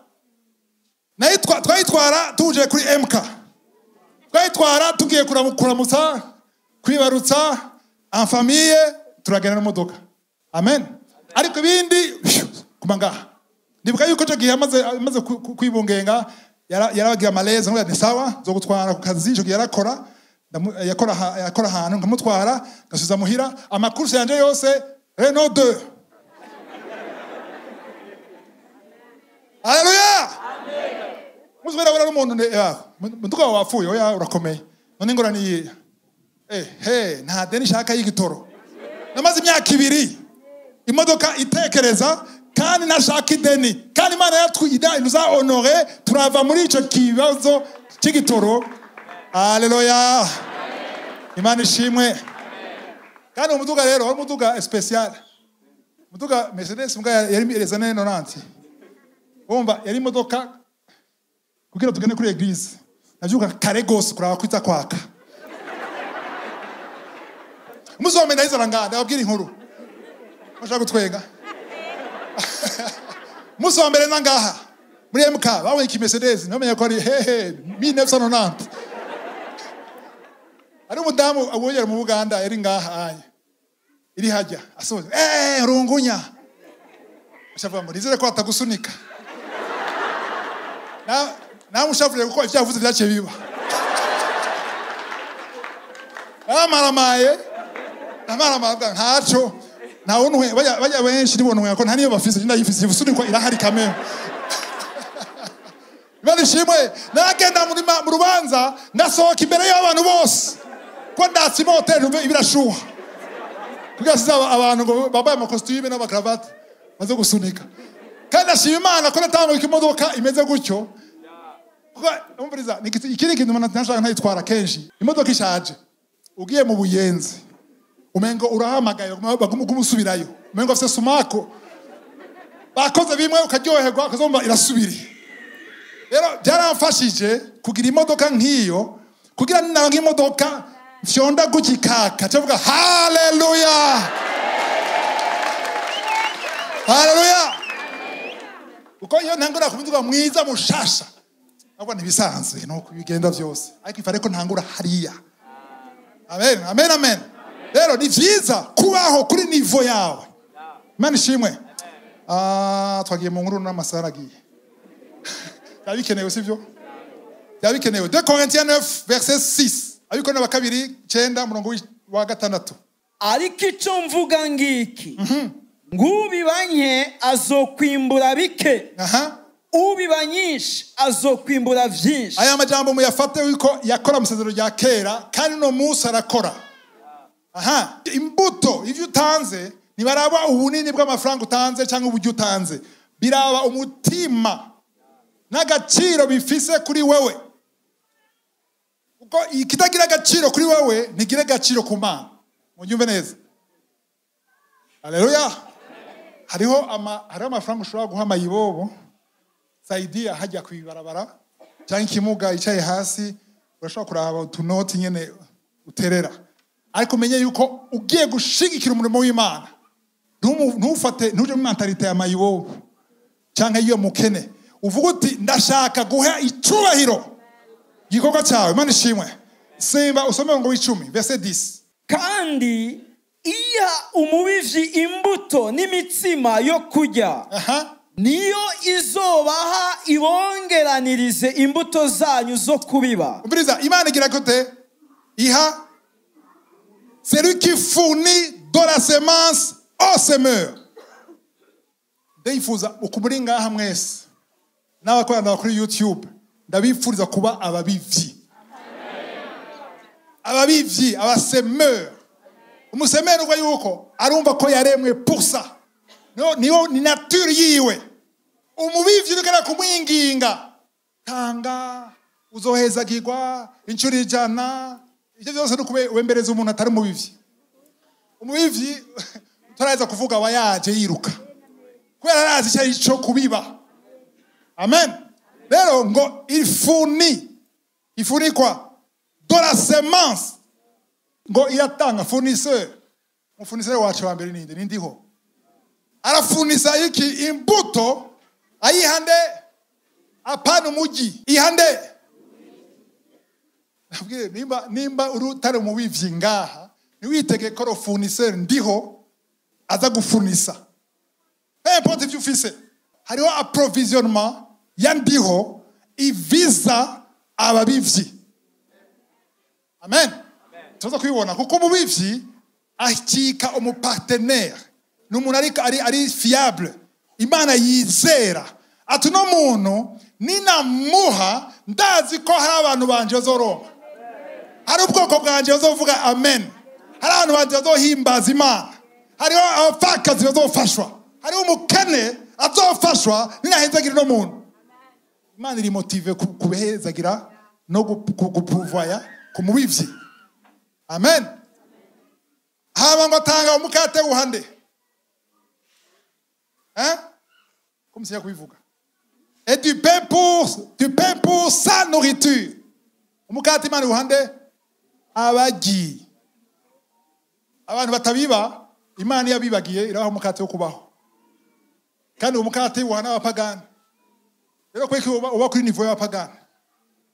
Twayitwara tuje kuri MK. Twayitwara tugiye kuramutsa, kwibarutsa en famille, turagenda n'imodoka. Amen. Ariko ibindi kuma ngaha. Ndibuka yuko cyo gihe amaze kwibungenga yarabagira amaleze ngo ni sawa zo gutwara ku kazi, cyo gihe yarakora yakora ahantu nkamutwara ngasubiza muhira amakursi yanje yose Renault 2. Haleluya. Muzubera wala umuntu ne muduga wapfuye oya urakomeye none ngorani yiye nta deni shaka y'igitoro. Namaze imyaka 2 imodoka itekereza kandi nashaka ideni, kandi Imana yatwida nous a honoré, turava muri ico kibazo cy'igitoro. Haleluya. Imana ishimwe. Kandi umuduga rero wari umuduga special, umuduga Mercedes mbwa yari les années 90. Umva yari imodoka kugira tugende kuri église navyuka kare gose kuraba kwita kwaka. Muzome ndayizara nganda ndababwira inkuru mushaka gutwenga. Musombere nangaha muri MK babonye iki Mercedes namenye ko ari hehe 1990. Ari umudamu abongera mu Buganda yari ngaha anya iri hajya asoje rungunya ashavuga ngo nizere ko atagusunika. Na mushavure kuko ivyavuze byaciye biba. Amaramaye amaramaye ntaco nta wunwe bajya benshi nibonwe ko nta niyo bafise ndayifise usunikwa irahari kameme. Imana ishimwe. Nagenda mu rubanza ndasohoka imbere y'abantu bose ko ndatsima hotel ibirashuha kugira sizaba abantu ngo babaye amakositime n'abakravate baze gusunika. Kandi ndashima Imana ko natanga imodoka imeze gutyo. Kuko umviriza ikindi kintu ntashaka ntayitwara kenshi imodoka ishaje ugiye mu Buyenzi umengo urahamagaye bagumusubirayo umengo afise sumako bakoze bimwe ukaryoherwa ukazomba irasubiri. Rero byaramfashije kugira imodoka nk'iyo kugira naronka imodoka fyonda gukikaka cyavuga haleluya haleluya. Uko iyo ntangura kumunduka mwiza mushasha nabwo ntibisanzwe no kubigenda byose ariko ifare ko ntangura hariya. Amen amen amen. Rero ni vyiza kubaho kuri nivo yawe. Imana ishimwe. Twagiye mu nkuru n'amasaha agiye. Byabikenewe sivyo? Byabikenewe. 2 Corinthiens 9 verset 6. Abikona wa kabiri 9 murongo wa 6. Ariko ico mvuga ngiki. Ngubibanye azokwimbura bike. Ubiba nyinshi azokwimbura vyinshi. Aya majambo muyafate yuko yakora mu sezero rya kera kandi no Musa arakora. Imbuto ivyo utanze ntibaraba ubunini bw'amafaranga utanze cyangwa uburyo utanze, biraba umutima n'agaciro bifise kuri wewe. Uko ikitagira agaciro kuri wewe ntigira agaciro ku Mana. Munyumve neza. Haleluya. Hariho amafaranga ushobora guha mayibobo saidia hajya kwibarabara cyangwa ikimuga yicaye hasi, urashobora kuraba utunoti nyene uterera. Ariko menye yuko ugiye gushigikira umurimo w'Imana ntufate ntuje mu mentalite ya mayibobo cyangwa iyo mukene uvuga uti ndashaka guha icubahiro igikorwa cyawe. Imana ishimwe. Simba usome ngo 10 verset 10. Kandi iya umubivyi imbuto n'imitsima yo kurya niyo izobaha ibongeranirize imbuto zanyu zo kubiba. Umviriza, Imana igira gute? Iha celui qui fournit de la semence au semeur. Ndifuza ukumuri ngaha mwese n'abakorana kuri YouTube ndabifuriza kuba ababivyi. Ababivyi, abasemeur. Umusemeur uko yuko arumva ko yaremwe pour ça. No, niyo ni nature yiwe. Umubivyi ugera kumwinginga tanga uzohezagirwa inshuro 100. Ibyo byose no wembereza umuntu atari umubivyi. Umubivyi turaza kuvuga wayaje yiruka kubera arazi icyo cyo kubiba. Amen. Rero ngo ifuni ifunikwa de la semence ngo iratanga fournisseur. Umufournisseur wacu wa mbere ninde? Nindiho. Arafunisa iki imbuto ayihande apana umugi ihande. Nabwiye nimba urutare umubivyi ngaha niwitege ko le fournisseur ndiho aza gufunisa. Peu importe ivyo ufise, hariho approvisionnement ya ndiho iviza ababivyi. Amen. Tuza kubibona kuko umubivyi akika umupartenaire, ni umuntu ari fiable, Imana yizera ati no muntu ninamuha ndazi ko hari abantu banje bazoronka, hari ubwoko bwanje bazovuga amen, hari abantu banje bazohimbaza Imana, hariho abapfakazi bazofashwa, hariho umukene azofashwa ninahezagira no muntu. Imana iri motive kubehezagira no gupuvaya ku mubivyi. Amen. Haba ngo atanga umukate wuhande. Hein? Comme c'est kubivuga. Et du pain pour sa nourriture. Umukate Imana wuhande abagiye. Abantu batabiba Imana yabibagiye iraha umukate wo kubaho. Kandi umukate wuhana abapagani. Rero kweki uba kuri niveau y'abapagani.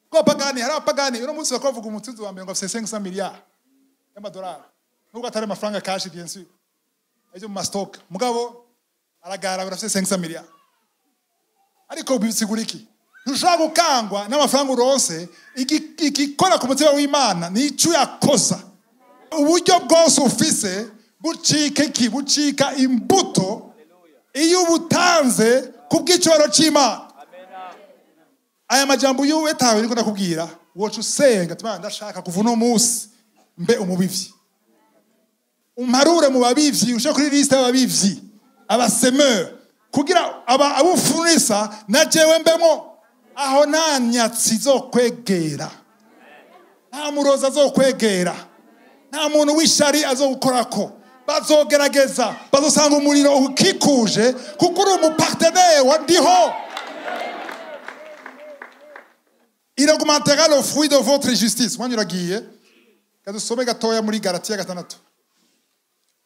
Ko abapagani hari abapagani uno munsi bakovuga umutunzi wa mbere ngo afise 500 milliards y'amadolari. Nubwo atari amafaranga cash bien sûr. Ayo mu stock. Mugabo aragara afise 500 milliards. Ariko bisigura iki? Ntushobora gukangwa n'amafaranga uronse, igikora ku mutima w'Imana ni ico yakoza. Uburyo bwose ufise bucika iki? Bucika imbuto iyo ubutanze kubw'icoro c'Imana. Aya majambo yuwe tawe niko ndakubwira, woca usenga ati Mana ndashaka kuva uno munsi mbe umubivyi. Umparure mu babivyi, ushe kuri liste y'ababivyi, abasemeur, kugira abufunisa na jewe mbemo. Aho nta nyatsi zokwegera, nta muroza azokwegera, nta muntu w'ishari azogukorako. Bazogerageza, bazosanga umuriro ukikuje kuko uri umupartenaire wa ndiho. Il augmentera le fruit de votre justice. Mwanya uragiye. Kadusome gatoya muri Galatiya 6.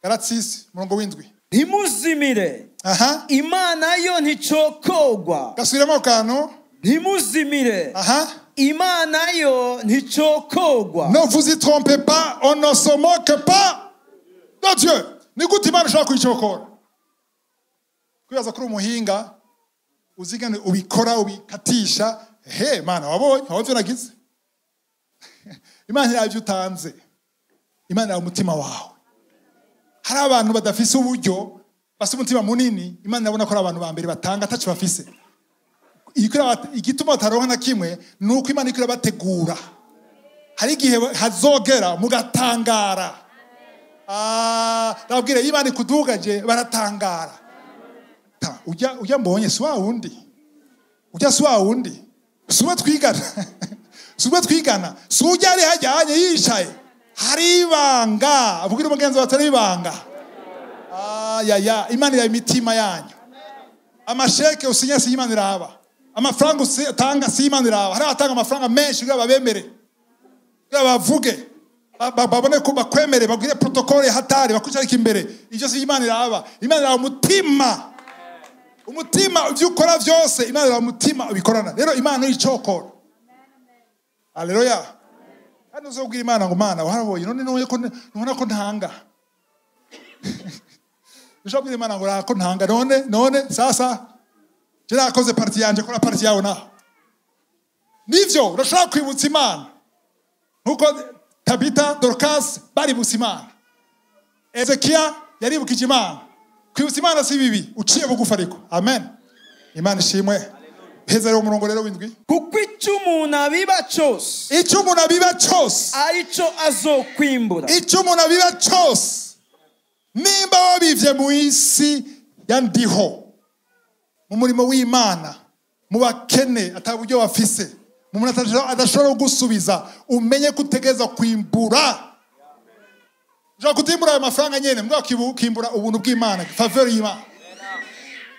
Galatiya 6 murongo w'indwi. Ntimuzimire. Aha. Imana yo nticokogwa. Gasubiremo kantu. Ntimuzimire. Aha. Imana yo nticokogwa. Ne vous y trompez pas, on ne se moque pas de Dieu. Ni gute Imana ishobora kuyicokora? Kwibaza kuri umuhinga uzigane ubikora ubikatisha. He Mana wabonye wabonye nagize. Imana irabyo utanze. Imana iraba umutima wawe. Hari abantu badafise uburyo, bafise umutima munini, Imana irabona ko ari abantu ba mbere batanga ataco bafise. Igituma bataronka na kimwe nuko Imana ikora bategura. Hari igihe hazogera mugatangara. Ndabwira Imana ikudugaje baratangara. Ujya mbonye si wa wundi. Ujya si wa wundi. Suba twigana. Suba twigana. Sujya ari hajyanye yicaye. Hari ibanga. Avugira umugenzi batari ibanga. Ya Imana ira imitima yanyu. Amasheke usinya si Imana iraba. Amafaranga utanga si Imana iraba. Hari abatanga amafaranga menshi kugira babemere. Kugira bavuge. Babone ko bakwemere, bagwire protocole hatari bakwicarika imbere. Ivyo si Imana iraba. Imana iraba umutima. Umutima ivyo ukora vyose Imana iraba umutima ubikorana. Rero Imana icokora. Haleluya. Kandi uzobwira Imana ngo Mana warabonye none none ko nubona ko ntanga. Uzobwira Imana ngo rako ntanga none sasa je nakoze parti yanje kora parti yawe naho. Nivyo urashobora kwibutsa Imana. Nkuko Tabita Dorcas baributsa Imana. Ezekiya yaribukije Imana. Kwibutsa Imana si bibi, uciye bugufa ariko. Amen. Imana ishimwe. Heza rero umurongo rero w'indwi. Kuko icyo umuntu abiba cyose, icyo umuntu abiba cyose arico azokwimbura. Icyo umuntu abiba cyose, nimba wabivye mu isi ya ndiho, mu murimo w'Imana, mu bakene ataburyo bafise, mu muntu adashobora gusubiza, umenye kutegeza kwimbura. Ushobora kutimbura ayo mafaranga nyene, mbwa ukimbura ubuntu bw'Imana, faveur y'Imana.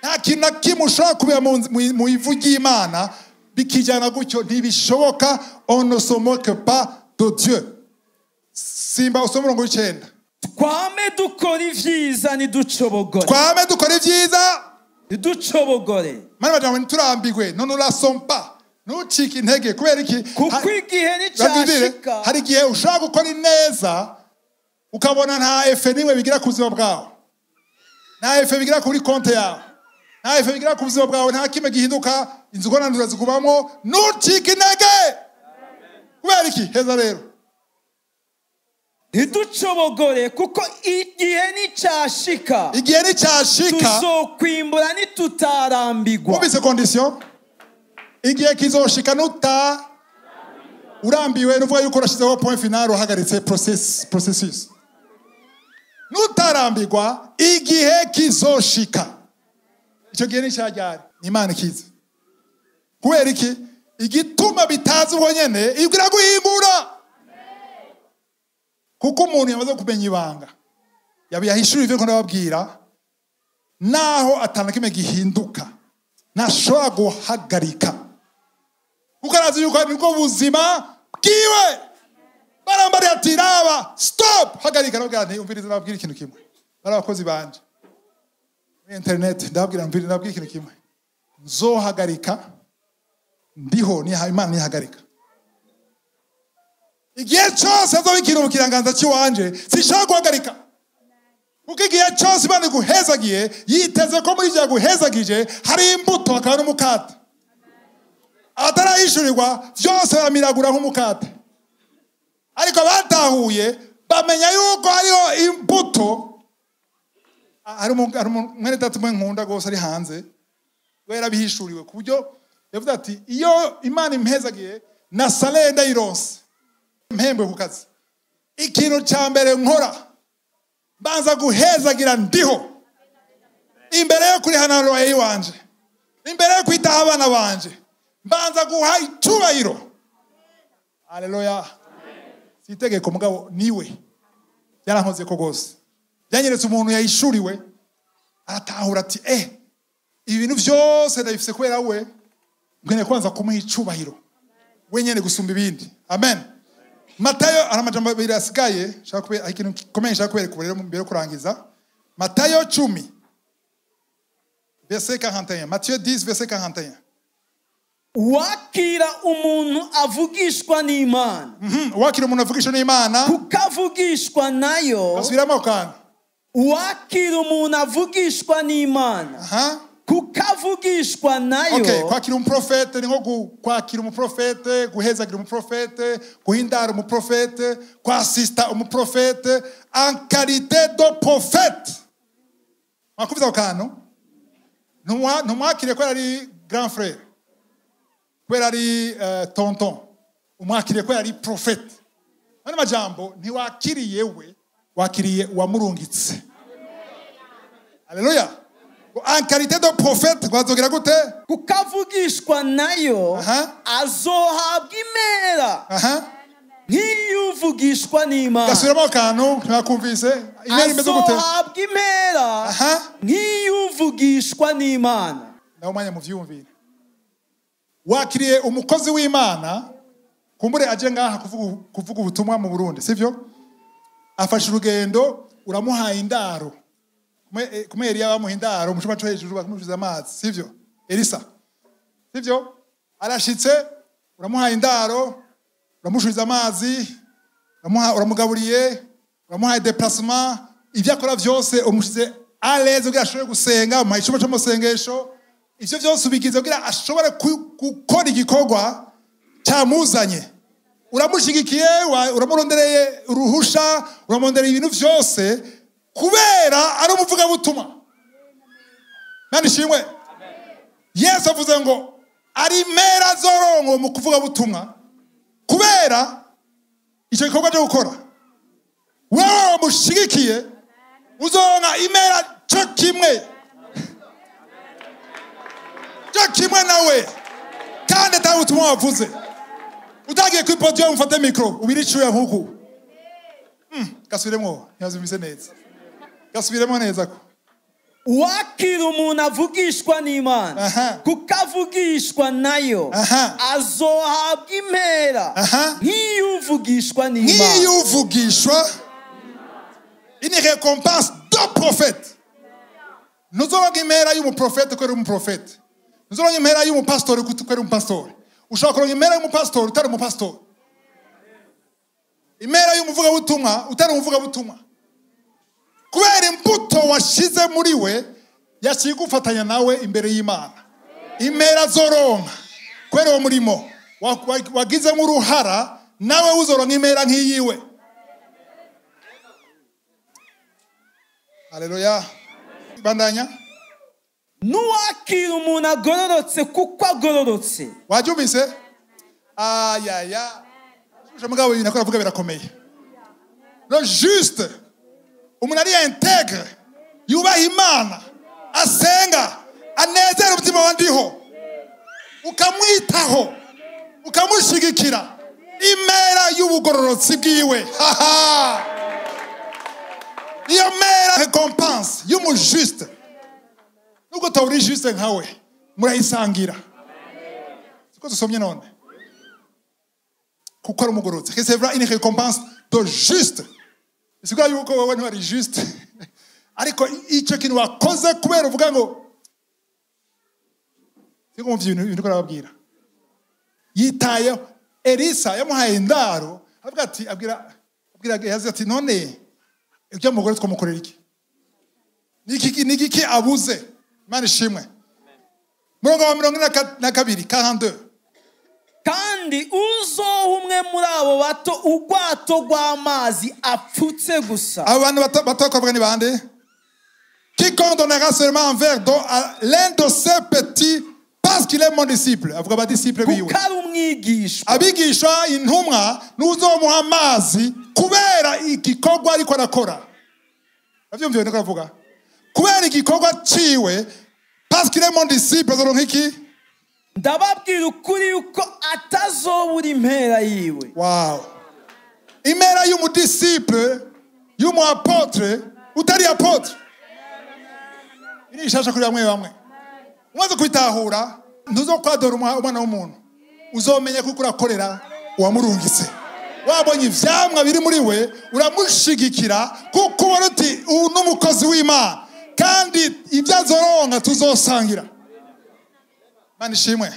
Nta kintu na kimwe ushobora kubera mu ivu ry'Imana bikijyana gutyo, ntibishoboka. On ne se moque pas de Dieu. Simba usome umurongo w'icenda. Twame dukora ivyiza ntiducobogore. Twame dukora ivyiza ntiducobogore. Mani majambo, ntiturambirwe, ne nous lassons pas, ntucike intege. Kubera iki? Kuko igihe nicashika. Hari igihe ushobora gukora ineza ukabona nta effet n'imwe bigira ku buzima bwawe, nta effet bigira kuri konti yawe, nta effet bigira ku buzima bwawe, nta kimwe gihinduka, inzu ubona zigumamo. Ntucike intege. Kubera iki? Heza rero. Ntiducobogore, kuko igihe nicashika, Igihe nicyashika, tuzokwimbura nitutarambigwa. Wumvise condition? Igihe kizoshika nuta urambiwe, nuvuga yuko urashyizeho point final, uhagaritse processus. Nutarambirwa, igihe kizoshika. Icyo gihe ni Imana ikiza. Kubera iki? Igituma bitazi ubwo nyene, ibwira guhingura, kuko umuntu yamaze kumenya ibanga, yahishuriye ibyo ndababwira, naho atana kimwe gihinduka ntashobora guhagarika, kuko arazi yuko nibwo buzima bwiwe. Barambariye ati: "Raba, stop, hagarika." Ndababwira nti: "Umviriza, ndababwira ikintu kimwe." Bari abakozi banje muri internet. Ndababwira: "Mviriza, ndababwira ikintu kimwe. Nzohagarika ndiho niha Imana nihagarika. Igihe cyose hazoba ikintu mu kiranganza cy'iwanje, sinshobora guhagarika." Kuko igihe cyose Imana iguhezagiye, yiteze ko muri ibyo yaguhezagije hari imbuto, hakaba n'umukate. Abatarahishurirwa byose baramiragura nk'umukate, ariko abatahuye bamenya yuko hariho imbuto. Hari mwene data umwe nkunda rwose ari hanze, we yarabihishuriwe ku buryo yavuze ati: "Iyo Imana impezagiye na salaire ndayironse, mpembwe ku kazi, ikintu cya mbere nkora, mbanza guhezagira ndiho imbere yo kurihana loyer iwanje, imbere yo kwitaho abana banje, mbanza guha icyubahiro." Aleluya! Si itegeko, mugabo niwe byarankoze ko rwose, byanyeretse umuntu yayishuriwe, aratahura ati: "Eh, ibi bintu byose ndabifise kubera we, nkeneye kubanza kumuha icubahiro wenyine gusumba ibindi." Amen. Matayo, hari amajambo abiri asigaye nshaka hari ikintu gikomeye nshaka kubereka ubu rero mbere yo kurangiza. Matayo 10 verset 41, Matthieu 10 verset 41. Wakira umuntu avugishwa n'Imana, Wakira umuntu avugisha n'Imana, kuko avugishwa nayo. Gasubiramo ako kantu. Wakira umuntu avugishwa n'Imana, kuko avugishwa nayo. Okay, kwakira umuprofete ni nko kwakira umuprofete, guhezagira umuprofete, guhindara umuprofete, kwasista umuprofete en qualité de prophète. Mwakumvise ako kantu? Ntumwakire kubera ari grand frère, kubera ari tonton, umwakiriye kubera ari prophète. Ano majambo, ntiwakiriye we, wakiriye uwamurungitse. Haleluya! En qualité de prophète, wazogera gute? Kuko avugishwa nayo, azohabwa impera nk'iy'uvugishwa n'Imana. Gasubiramo akantu, ntibakumvise. Impera imeze gute? Azohabwa impera nk'iy'uvugishwa n'Imana. Nawe umwanya muvyumvire. Wakiriye umukozi w'Imana, kumbure aje ngaha kuvuga ubutumwa mu Burundi, sivyo? Afashe urugendo, uramuhaye indaro. Kumwe Eliya bamuha indaro mu cyumba cyo hejuru, bakamujuza amazi, sivyo? Elisa, sivyo? Arashitse, uramuhaye indaro, uramushuriza amazi, uramugaburiye, uramuhaye déplacement, ibyo akora byose umushize à l'aise kugira ashobore gusenga, umuhaye icyumba cy'amasengesho. Ivyo byose ubigize kugira ashobore gukora igikorwa cyamuzanye. Uramushigikiye, uramurondereye uruhusha, uramurondereye ibintu byose kubera ari umuvugabutumwa. Nani shimwe? Yesu avuze ngo ari mera zorongo mu kuvugabutumwa kubera icyo gikorwa cyo gukora. Wewe wamushigikiye uzoronka imera cyo kimwe, cyo kimwe nawe, kandi atari ubutumwa wavuze, utagiye kuri podium ufate micro ubiri icyuya nk'uku. Gasubiremo, ntibazumvise neza. Gasubiremo neza ko. Wakira umuntu avugishwa n'Imana, kuko avugishwa nayo, azohabwa impera nk'iy'uvugishwa n'Imana. Nk'iy'uvugishwa. Une récompense de prophète. Ntuzoronka impera y'umuprofete kubera umuprofete. Ntuzoronka impera y'umupasitori kubera umupasitori. Ushobora kuronka impera y'umupasitori utari umupasitori. Impera y'umuvugabutumwa utari umuvugabutumwa. Kubera imbuto washize muri we yaciye igufatanya nawe imbere y'Imana. Impera zoronka kubera uwo murimo wagizemo uruhara, nawe uzoronka impera nk'iyiwe. Haleluya. Bandanya. N'uwakira umuntu agororotse kuko agororotse. Wabyumvise? Ayaya. Mugabo ibintu akora avuga birakomeye. Le juste, umuntu ari intègre, yubaha Imana, asenga, anezera umutima wa ndiho, ukamwitaho, ukamushigikira, impera y'ubugororotsi bwiwe. Haha. Iyo mera récompense y'umujuste, nubwo utaba juste nkawe, murayisangira. Siko dusomye none? Kuko ari umugororotsi. Recevra une récompense de juste. Bisigura yuko wowe ntiwari juste, ariko icyo kintu wakoze kubera uvuga ngo siko muvye ibintu ko arababwira. Yitayeho. Elisa yamuhaye indaro, avuga ati, abwira Gehazi ati, none ibyo mugore twamukorera iki? Niki abuze? Imana ishimwe. Murongo wa 42, 42. Kandi uzoha umwe muri abo bato urwato rw'amazi apfutse gusa. Abantu bato bavuga ni bande? Quiconque donnera seulement un verre d'eau à l'un de ces petits parce qu'il est mon disciple. Avuga ba disciple biwe. Kuko ari umwigishwa. Abigisha intumwa n'uzomuha amazi kubera igikorwa ariko arakora. Avyumviye niko avuga. Kubera igikorwa ciwe, parce qu'il est mon disciple, azoronka iki? Ndababwira ukuri yuko atazobura impera yiwe. Wow. Impera y'umudisciple, y'umuapotre, utari apotre. Iri ishasha kuri bamwe bamwe. Umaze kwitahura, ntuzokwadora umwana w'umuntu. Uzomenya kuko urakorera uwamurungitse. Wabonye ivyamwa biri muri we, uramushigikira kuko ubona uti uyu n'umukozi w'Imana, kandi ibyo azoronka tuzosangira. Imana ishimwe.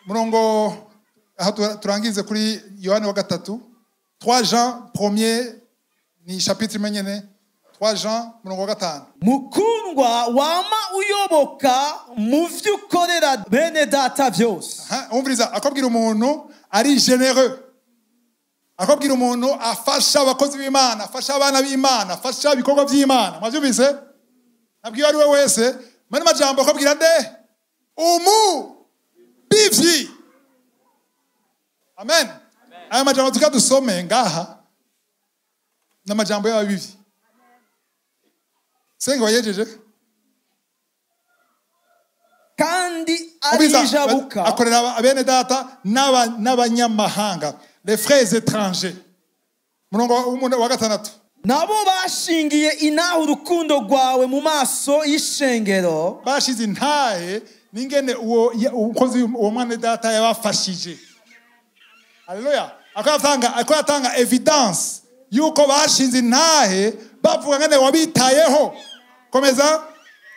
Murongo aho turangize kuri Yohana wa 3, 3 Jean premier ni chapitre menyene, 3 Jean murongo wa 5. Mukundwa wama uyoboka mu vyo ukorera bene data byose. Umviriza, akabwira umuntu ari généreux. Akabwira umuntu afasha abakozi b'Imana, afasha abana b'Imana, afasha ibikorwa by'Imana. Mwavyumvise? Nabwiye ari we wese, mani majambo akabwira nde? Umu bivyi. Amen. Aya majambo tukadusome ngaha n'amajambo y'ababivyi. Senga wayejeje? Kandi arijabuka akorera abene data n'abanyamahanga, les frères étrangers. Murongo wa 6. Nabo bashingiye inaha urukundo rwawe mu maso y'ishengero. Bashize intahe ningene uwo umukozi uwo mwana data yabafashije. Haleluya. Akatanga evidence yuko bashinze intahe bavuga ngene wabitayeho. Komeza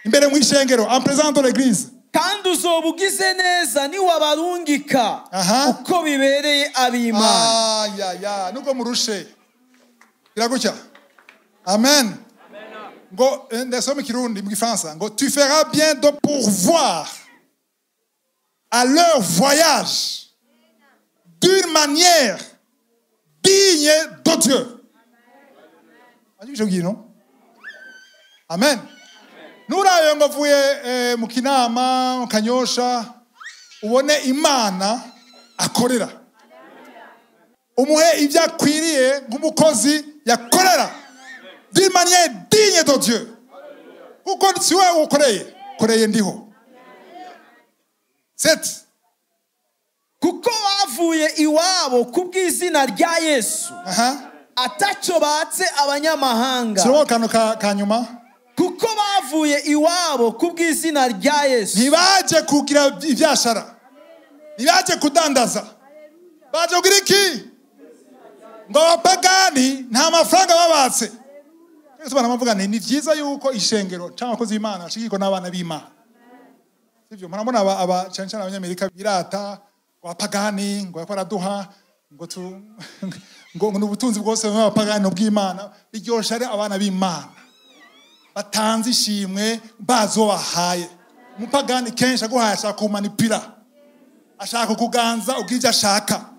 imbere mu ishengero, en présence de l'église. Kandi uzobugize neza ni wabarungika uko bibereye ab'Imana. Ya nuko murushe. Biragucya. Amen. Ngo ndasoma Kirundi mu Gifaransa ngo tu feras bien de pourvoir à leur voyage d'une manière digne de Dieu. Amen. Nurayo ngo avuye mu Kinama, mu Kanyosha, ubone Imana akorera. Umuhe ibyo akwiriye nk'umukozi yakorera. D'une manière digne de Dieu. Kuko si wewe ukoreye, koreye ndiho. 7. Kuko bavuye iwabo kubw'izina rya Yesu. Ataco batse abanyamahanga. Sio kano kanyuma. Kuko bavuye iwabo kubw'izina rya Yesu. Ntibaje kugira ibyashara. Ntibaje kudandaza. Baje kugira iki? Ngo abapagani nta mafaranga babatse. Twese banavuga ni vyiza yuko ishengero cyangwa abakozi b'Imana bashigikirwa n'abana b'Imana. Sivyo? Murabona aba cyane cyane abanyamerika birata ngo abapagani ngo bariko baraduha ngo tu ngo n'ubutunzi bwose bw'abapagani bw'Imana. Biryosha ari abana b'Imana batanze ishimwe bazo bahaye. Umupagani kenshi aguhaye ashaka kumanipira, ashaka kuganza ubw'ibyo ashaka,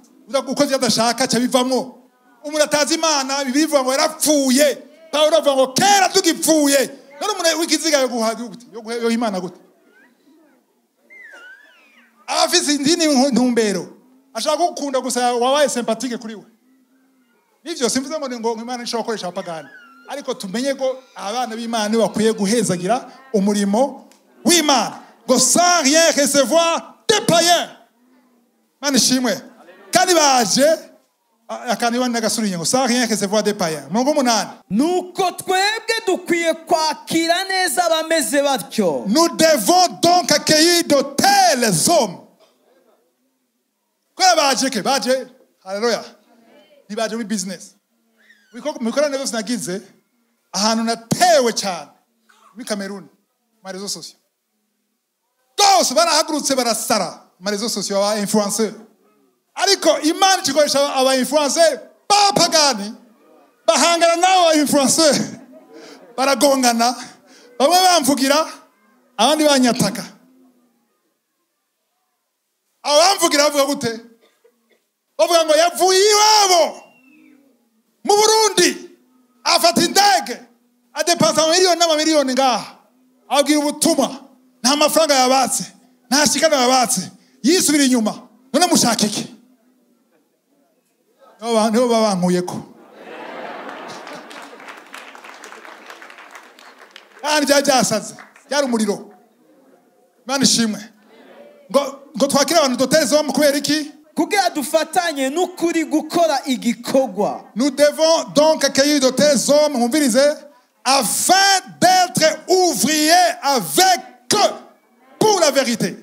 uko ibyo adashaka aca bivamwo. Umuntu atazi Imana bivuga ngo yarapfuye. Pawulo avuga ngo kera tugipfuye. None umuntu w'ikiziga yo guha gute? Yo guha yo Imana gute? Afise indini ntumbero, ashaka gukunda gusa wabaye sympathique kuri we. Nivyo simvuze ngo Imana ishobora gukoresha abapagani, ariko tumenye ko abana b'Imana nibo bakwiye guhezagira umurimo w'Imana, ngo sans rien recevoir des païens. Imana ishimwe. Kandi baje akantu iwanyu n'agasuri ngo sans rien recevoir des païens. Murongo 8. Nuko twebwe dukwiye kwakira neza abameze batyo. Nous devons donc accueillir de tels hommes. Kubera baje ke baje, haleluya, ntibaje muri business. Mu bikorane byose nagize, ahantu natewe cyane muri Cameroon, mu réseaux sociaux. Bose barahagurutse barasara mu réseaux sociaux aba influenceurs. Ariko Imana ikoresha aba influenceurs b'abapagani, bahangana n'abo ba influenceurs, baragongana, bamwe bamvugira abandi banyataka. Abo bamvugira bavuga gute? Bavuga ngo yavuye iwabo mu Burundi, afata indege, adepansa amamiliyoni n'amamiliyoni ngaha, abwira ubutumwa, nta mafaranga yabatse, nta shikana yabatse, yisubira inyuma. None mushaka iki? Nibo babankuyeko. Kandi byari byasaze, byari umuriro. Imana ishimwe. Ngo twakire abantu doteze bo kubera iki? Kugira dufatanye n'ukuri gukora igikorwa. Nous devons donc accueillir de tels hommes, mwumvirize, afin d'être ouvriers avec eux pour la vérité.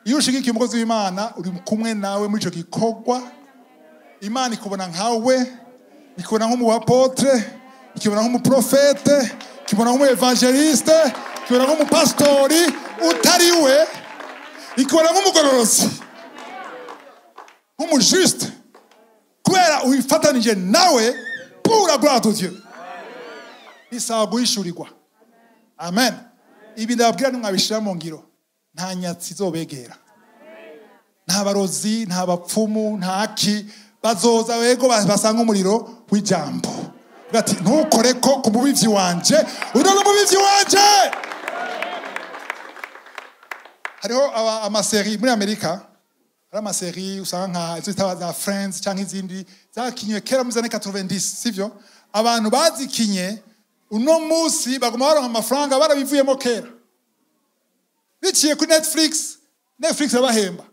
Iyo ushigikiye umukozi w'Imana uri kumwe nawe muri ico gikorwa, Imana ikubona nkawe, ikubona nk'umuapotre, ikubona nk'umuprofete, ikubona nk'umuevangeliste, ikubona nk'umupastori utari we, ikubona nk'umugororozi, nk'umujuste, kubera uyifatanije nawe pour la gloire de Dieu. Bisaba guhishurirwa. Amen. Ibi ndababwira nimwabishira mu ngiro, nta nyatsi izobegera, nta barozi, nta bapfumu, nta ki bazoza wego basanga umuriro w'ijambo. Bati ntukore ko ku mubivyi wanje, uno n'umubivyi wanje. Hariho amaseri muri Amerika, hari amaseri usanga nka izo zitaba za Friends canke izindi zakinywe kera mu zane 90, sivyo? Abantu bazikinye uno musi baguma baronka amafaranga barabivuyemo kera. Biciye kuri Netflix, Netflix irabahemba.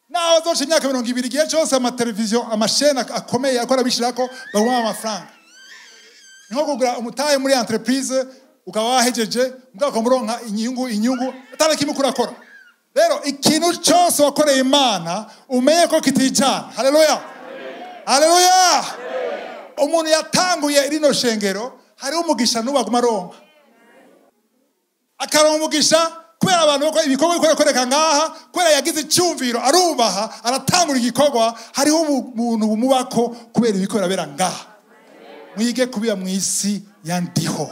Naho azoca imyaka 20 igihe cyose amateleviziyo, amashene akomeye akora bishirako baguma amafaranga. Ni nko kugura umutahe muri entreprise ukaba wahejeje mugabo ukamuronka inyungu atari kimwe kurakora. Rero ikintu cyose wakoreye Imana umenye ko kitijana. Haleluya, haleluya. Umuntu yatanguye rino shengero hariho umugisha n'ubaguma aronka, akaronka umugisha kubera abantu bakora ibikorwa bikoreka ngaha, kubera yagize icyumviro arubaha aratangura igikorwa. Hariho umuntu bumubako kubera ibikorwa bera ngaha. Mwige kubira mu isi ya ndiho,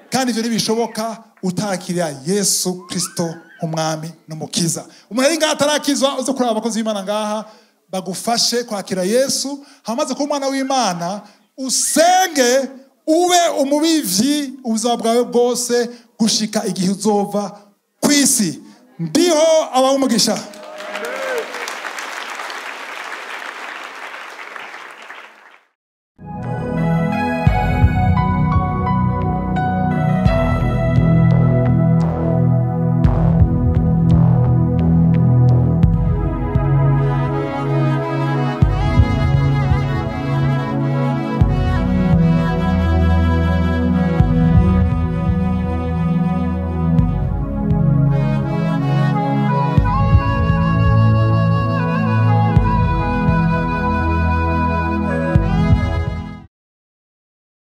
kandi ibyo ntibishoboka utakiriya Yesu Kristo umwami n'umukiza. Umuntu ari ngaha atarakizwa, uze kuraba abakozi b'Imana ngaha bagufashe kwakira Yesu. Hamaze kuba umwana w'Imana, usenge ube umubivyi ubuzima bwawe bwose gushika igihe uzova kw'isi. Ndiho abaha umugisha.